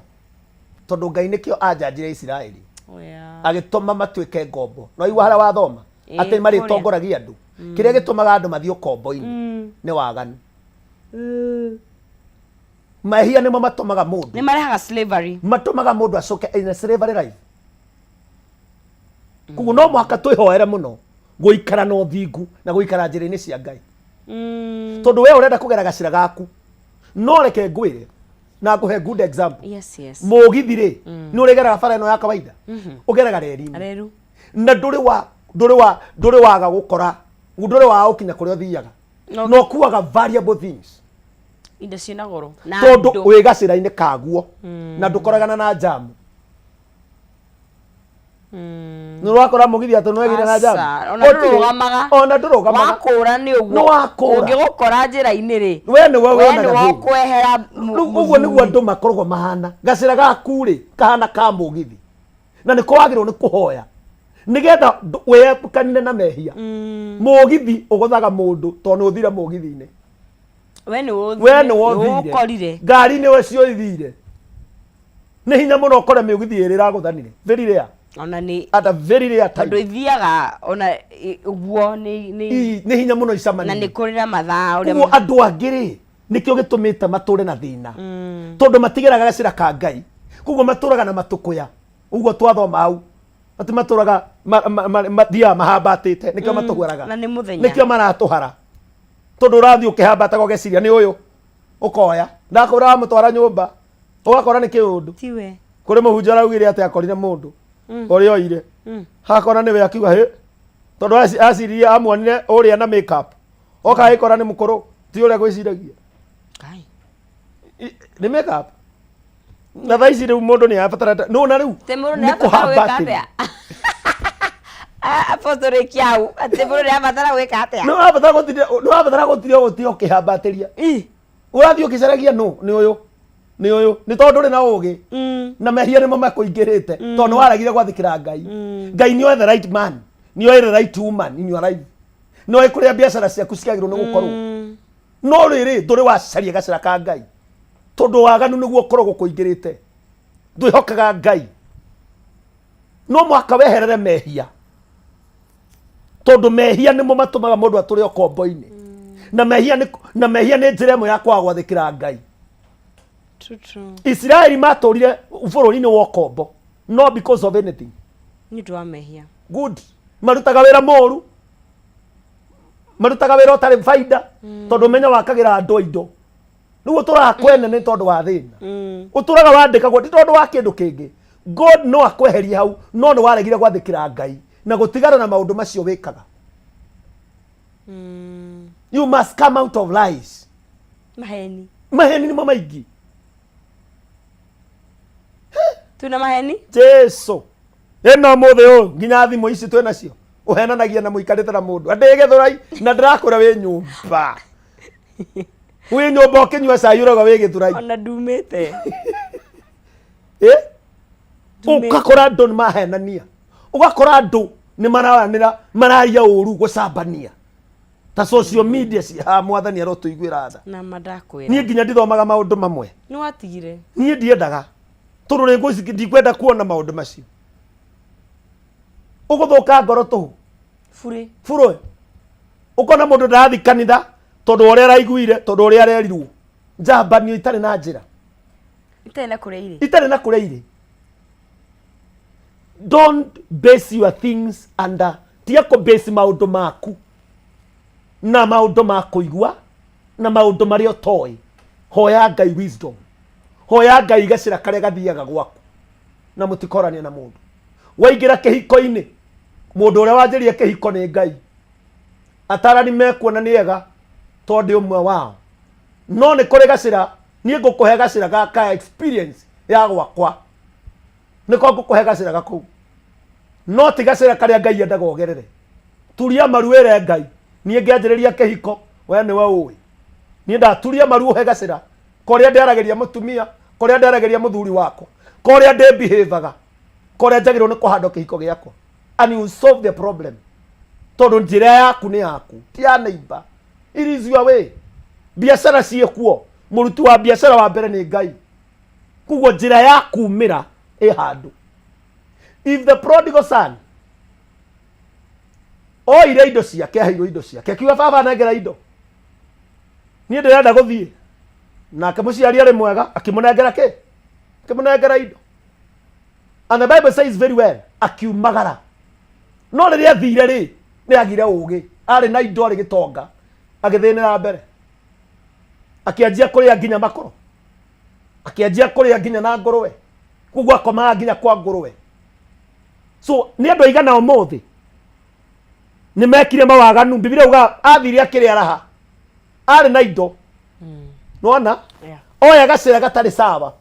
S2: tondũ Ngai nĩkĩo anjanjire Isiraeli.
S1: Oh, yeah.
S2: Agĩtũma matuĩke ngombo. No igua harĩa wathoma atĩ
S1: kũrĩa.
S2: Marĩtongoragia andũ. Kĩrĩa gĩtũmaga andũ mathiĩ ũkombo-inĩ nĩ waganu. Mehia nĩmo matũmaga mũndũ
S1: Nĩ marehaga slavery.
S2: Matũmaga mũndũ acoke in a slavery life. Koguo no mũhaka twĩhoere mũno gũikara na ũthingu na gũikara njĩra-inĩ cia Ngai, tondũ we ũrenda kũgera gacĩra gaku. No reke ngwĩre na ngũhe good example. Mũgithi rĩ, nĩ ũrĩgeraga bara ĩno ya kawaida? Ũgeraga reri-inĩ.
S1: Reru.
S2: Na ndũrĩ waga gũkora, ndũrĩ waga gũkinya kũrĩa ũthiaga. Na ũkuaga valuable things.
S1: Indo ciĩna goro na
S2: Tondũ
S1: andũ.
S2: Wĩ gacĩra-inĩ kaguo na ndũkoragana na jamu. Nĩ ũrakora mũgithi atĩ nĩwegire na jamu?
S1: Aca, ona
S2: Gũtirĩ.
S1: ndũrũgamaga.
S2: Ona ndũrũgamaga.
S1: Wakũra nĩ ũguo.
S2: Nĩ wakũra.
S1: Ũngĩgũkora njĩra-inĩ rĩ,
S2: We nĩwe
S1: we
S2: wonaga
S1: nĩwe
S2: thĩna.
S1: ũkwehera.
S2: Rĩu ũguo nĩguo
S1: Mũthuri.
S2: Andũ makoragwo mahana gacĩra gaku rĩ, kahana ka mũgithi, na nĩko wagĩrĩirwo nĩ kũhoya nĩgetha wĩepukanire na mehia. Mũgithi ũgũthaga mũndũ tondũ nĩ ũthire mũgithi-inĩ.
S1: We nĩ
S2: We nĩ wothire.
S1: Ũkorire.
S2: Ngari nĩwe cio ithire. Nĩ hinya mũno ũkore mĩũgithi ĩrĩ ĩragũthanire, very rare.
S1: Ona nĩ
S2: At a very rare
S1: tondũ
S2: time.
S1: Ithiaga ona ũguo nĩ
S2: Nĩ hinya mũno
S1: na
S2: icemanie.
S1: Nĩ kũrĩ na mathaa ũrĩa
S2: Koguo andũ angĩ rĩ, nĩkĩo gĩtũmĩte matũre na thĩna, tondũ matigeraga gacĩra ka Ngai. Koguo matũraga na matũkũya. Ũguo twathoma hau atĩ matũraga mathiaga mahambatĩte, nĩkĩo matũharaga.
S1: Na nĩ mũthenya.
S2: Nĩkĩo maratũhara, tondũ ũrathiĩ ũkĩhambataga ũgeciria nĩ ũyũ, ũkoya ndakũra wamũtwara nyũmba, ũgakora nĩ kĩũndũ.
S1: Tiwe.
S2: Kũrĩ mũhunjia araugire atĩ akorire mũndũ ũrĩa oire hakora nĩwe, akiuga hĩ, tondũ aciririe amuonire ũrĩa na makeup, oka agĩkora nĩ mũkũrũ, ti ũrĩa gwĩciragia.
S1: Ngai.
S2: Nĩ makeup. Na thaa ici rĩu mũndũ nĩ abatara nĩ rĩu
S1: Atĩ mũndũ nĩ
S2: nĩ
S1: abatara gwĩka
S2: kũhambatĩria.
S1: atĩa? Ah, Apostle rĩkia hau atĩ mũndũ nĩ abatara gwĩka atĩa?
S2: Nĩ ũrabatara gũtiria gũtiga ũkĩhambatĩria. Ũrathiĩ ũkĩcaragia nũ, nĩ ũyũ, nĩ ũyũ, nĩ tondũ ndũrĩ na ũgĩ na mehia nĩmo makũingĩrĩte, tondũ nĩ waregire gwathĩkĩra Ngai. Ngai nĩoĩ the right man, nĩoĩ the right woman in your life, nĩoĩ kũrĩa biacara ciaku ciagĩrĩirwo nĩ gũkorwo. No rĩrĩ, ndũrĩ wacaria gacĩra ka Ngai, tondũ waganu nĩguo ũkoragwo kũingĩrĩte. Ndwĩhokaga Ngai. No mũhaka weherere mehia, tondũ mehia nĩmo matũmaga mũndũ atũre ũkombo-inĩ. Na mehia nĩ njĩra ĩmwe ya kwaga gwathĩkĩra Ngai.
S1: True, true.
S2: Isiraeli matũrire bũrũri-inĩ wa ũkombo no because of anything.
S1: Nĩ ũndũ wa mehia.
S2: Good. Marutaga wĩra mũru, marutaga wĩra ũtarĩ baida, tondũ ũmenyo wakagĩra andũ indo. Rĩu ũtũraga kwene nĩ tondũ wa thĩna. Ũtũraga wandĩkagwo ti tondũ wa kĩndũ kĩngĩ. God no akweherie hau, no nĩ waregire gwathĩkĩra Ngai na gũtigana na maũndũ macio wĩkaga. You must come out of lies.
S1: Maheni.
S2: Maheni nĩmo maingĩ.
S1: Twĩna maheni.
S2: Jesu ĩno mũthĩ ũyũ nginya thimũ ici twĩ nacio, ũhenanagia na mũikarĩte na mũndũ andĩ Gĩthũrai, na ndĩrakwĩra wĩ nyũmba, wĩ nyũmba ũkĩnyua cai, ũrauga wĩ Gĩthũrai.
S1: Ona ndumĩte.
S2: Eh? Ũgakora andũ nĩ mahenania, ũgakora andũ nĩ mararanĩra, mararia ũru, gũcambania ta social media ci ha. Mwathani arotũiguĩra tha.
S1: Na mandakwĩra.
S2: Niĩ nginya ndithomaga maũndũ mamwe.
S1: Nĩ watigire.
S2: Niĩ ndiendaga, tondũ rĩngũ ici ndikwenda kuona maũndũ macio, ũgũthũka ngoro tũhũ.
S1: Burĩ.
S2: Burũ. Ũkona mũndũ ndarathiĩ kanitha tondũ ũrĩa araiguire, tondũ ũrĩa arerirwo, njambanio itarĩ na njĩra.
S1: Itarĩ na kũrĩa irĩ.
S2: Itarĩ na kũrĩa irĩ. Don't base your things under, tiga kũ base maũndũ maku na maũndũ ma kũigua na maũndũ marĩa ũtoĩ. Hoya Ngai wisdom, hoya Ngai gacĩra karĩa gathiaga gwaku, na mũtikorania na mũndũ. Waingĩra kĩhiko-inĩ, mũndũ ũrĩa wanjĩria kĩhiko nĩ Ngai. Atarani mekuona nĩ ega tondũ ndĩ ũmwe wao, no nĩ kũrĩ gacĩra. Niĩ ngũkũhe gacĩra ga ka experience ya gwakwa, nĩko ngũkũhe gacĩra gakũu, no ti gacĩra karĩa Ngai endaga ũgerere. Turia maru wĩre Ngai, niĩ ngĩanjĩrĩria kĩhiko, we nĩwe ũĩ. Niĩ ndaturia maru ũhe gacĩra korĩa ndĩaragĩria mũtumia, korĩa ndĩaragĩria mũthuri wakwa, korĩa ndĩ behavior, korĩa njagĩrĩirwo nĩ kũhandwo kĩhiko gĩakwa, and you solve the problem. Tondũ njĩra yaku nĩ yaku, ti ya neighbor. It is your way. Biacara ciĩkuo, mũruti wa biacara wa mbere nĩ Ngai. Koguo njĩra ya kumĩra ĩ handũ. If the prodigal son oire indo ciake, aheirwo indo ciake, akiuga baba nengera indo, niĩ ndĩrenda gũthiĩ, nake mũciari arĩ mwega akĩmũnengera kĩ? Akĩmũnengera indo. And the Bible says very well, akiumagara. No rĩrĩa athire rĩ, nĩ agire ũgĩ, arĩ na indo, arĩ gĩtonga, agĩthĩnĩra mbere, akĩanjia kũrĩa nginya makoro, akĩanjia kũrĩa nginya na ngũrwe, koguo akomaga nginya kwa ngũrwe. So nĩ andũ aigana ũmũthĩ nĩ mekire mawaganu. Bibilia uga athire akĩrĩa raha, arĩ na indo, nona oya gacĩra gatarĩ sawa,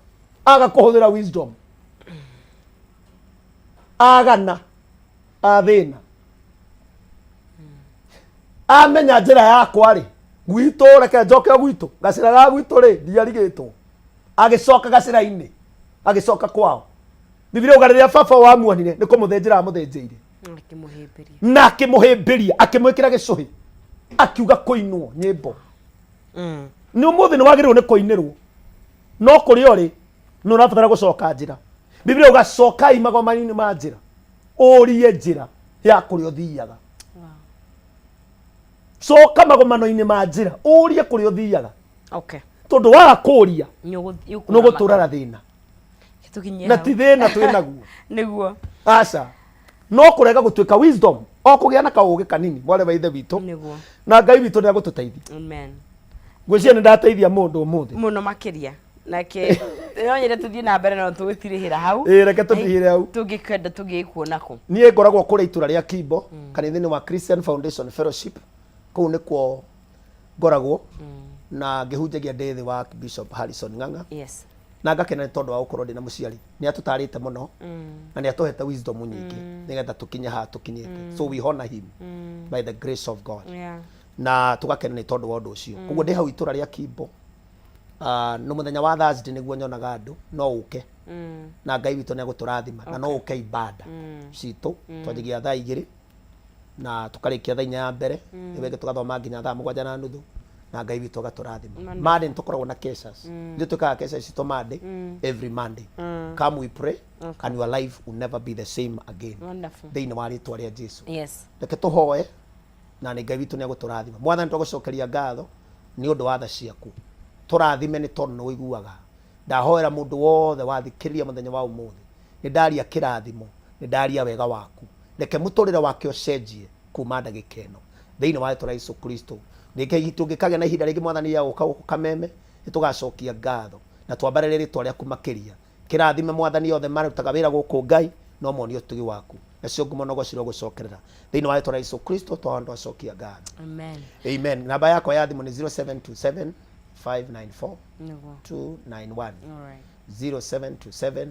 S2: aga kũhũthĩra wisdom, agana athĩna, amenya njĩra yakwa rĩ, gwitũ reke njoke o gwitũ, gacĩra ga gwitũ rĩ, ndiarigĩtwo. Agĩcoka gacĩra-inĩ, agĩcoka kwao. Bibilia uga rĩrĩa baba wamuonire nĩ kũmũthĩnjĩra amũthĩnjĩire
S1: Akĩmũhĩmbĩria.
S2: Na akĩmũhĩmbĩria, akĩmwĩkĩra gĩcũhĩ, akiuga kũinwo nyĩmbo. Nĩ ũmũthĩ nĩ wagĩrĩirwo nĩ kũinĩrwo, no kũrĩa ũrĩ nĩ ũrabatara gũcoka njĩra. Bibilia uga cokai magomani-inĩ ma njĩra, ũrie njĩra ya kũrĩa ũthiaga. Coka magomano-inĩ ma njĩra, ũrie kũrĩa ũthiaga. Tondũ waga kũria
S1: nĩ
S2: nĩ ũgũtũra na thĩna.
S1: Tũkinyie
S2: Na
S1: hau.
S2: Ti thĩna twĩ naguo.
S1: Nĩguo.
S2: Aca, no kũrega gũtuĩka wisdom, o kũgĩa na kaũgĩ kanini, mwarĩ wa ithe witũ.
S1: Nĩguo.
S2: Na Ngai witũ nĩ agũtũteithia.
S1: Amen.
S2: Ngwĩciria nĩ ndateithia mũndũ ũmũthĩ.
S1: Mũno makĩria, nake no nyende tũthiĩ na mbere, no tũgĩtirĩhĩra hau.
S2: Ĩĩ, reke tũtirihĩre hau.
S1: Tũngĩkwenda tũngĩkuona kũ?
S2: Niĩ ngoragwo kũrĩa itũra rĩa Kimbo, kanitha-inĩ wa Christian Foundation Fellowship. Kũu nĩkuo ngoragwo na ngĩhunjagia ndĩ thĩ wa Bishop Harrison Ng'ang'a. Na ngakena nĩ tondũ wa gũkorwo ndĩ na mũciari nĩ atũtarĩte mũno na nĩ atũhete wisdom nyingĩ nĩgetha tũkinye haha tũkinyĩte. So we honor him by the grace of God. Na tũgakena nĩ tondũ wa ũndũ ũcio. Koguo ndĩ hau itũra rĩa Kimbo. Ah, no mũthenya wa Thursday nĩguo nyonaga andũ, no ũke na Ngai witũ nĩ agũtũrathima, na no ũke ibada citũ. Twanjagia thaa 2 na tũkarĩkia thaa 4 ya mbere, ĩyo ĩngĩ tũgathoma nginya thaa 7:30, na Ngai witũ agatũrathima. Monday nĩ tũkoragwo na keshas. Ithuĩ twĩkaga kesha citũ Monday, every Monday. Come, we pray, and your life will never be the same again.
S1: Wonderful.
S2: Thĩinĩ wa rĩtwa rĩa Jesu. Reke tũhoe, na nĩ Ngai witũ nĩ agũtũrathima. Mwathani, twagũcokeria ngatho nĩ ũndũ wa tha ciaku. Tũrathime nĩ tondũ nĩ ũiguaga. Ndahoera mũndũ wothe wathikĩrĩria mũthenya wa ũmũthĩ, nĩ ndaria kĩrathimo, nĩ ndaria wega waku. Reke mũtũrĩre wake ũcenjie kuma ndagĩka ĩno, thĩinĩ wa rĩtwa rĩa Jesu Kristo. Rĩngĩ tũngĩkagĩa na ihinda rĩngĩ, Mwathani, rĩa gũka gũkũ Kameme, nĩ tũgacokia ngatho na twambarĩre rĩtwa rĩaku makĩria. Kĩrathime, Mwathani, othe marutaga wĩra gũkũ, Ngai, no monie ũtugi waku. Nacio ngumo na ũgoci gũcokerera thĩinĩ wa rĩtwa rĩa Jesu Kristo, twahoya twacokia ngatho.
S1: Amen.
S2: Amen. Namba yakwa ya thimũ nĩ 0727 594
S1: Nĩguo.
S2: 291.
S1: Alright.
S2: 0727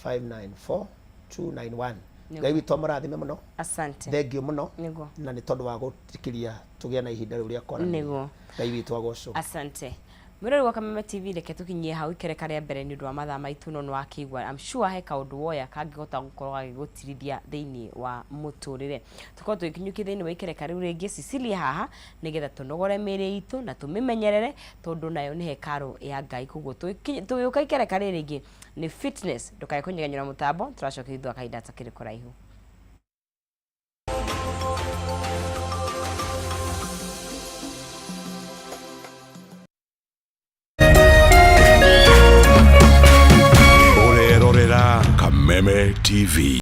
S2: 594 291.
S1: Nĩguo.
S2: Ngai witũ amũrathime mũno.
S1: Asante.
S2: Thengiũ mũno.
S1: Nĩguo.
S2: Na nĩ tondũ wa gũtikiria tũgĩe na ihinda rĩu rĩa kwaranĩria.
S1: Nĩguo.
S2: Ngai witũ agocwo.
S1: Asante. Mwĩrori wa Kameme TV, reke tũkinyie hau ikereka rĩa mbere nĩ ũndũ wa mathaa maitũ, no nĩwakĩigua, I'm sure he kaũndũ woya kangĩhota gũkorwo gagĩgũtirithia thĩinĩ wa mũtũrĩre. Tũkorwo tũgĩkinyũkia thĩinĩ wa ikereka rĩu rĩngĩ Cecilia haha, nĩgetha tũnogore mĩĩrĩ itũ na tũmĩmenyerere, tondũ nayo nĩ hekarũ ya Ngai. Koguo tũgĩũka ikereka rĩrĩ rĩngĩ nĩ fitness. Ndũkae kũnyeganyũra mũtambo, tũracokia thutha wa kahinda gatakĩrĩ kũraihu.
S3: Ũrerorera Kameme TV.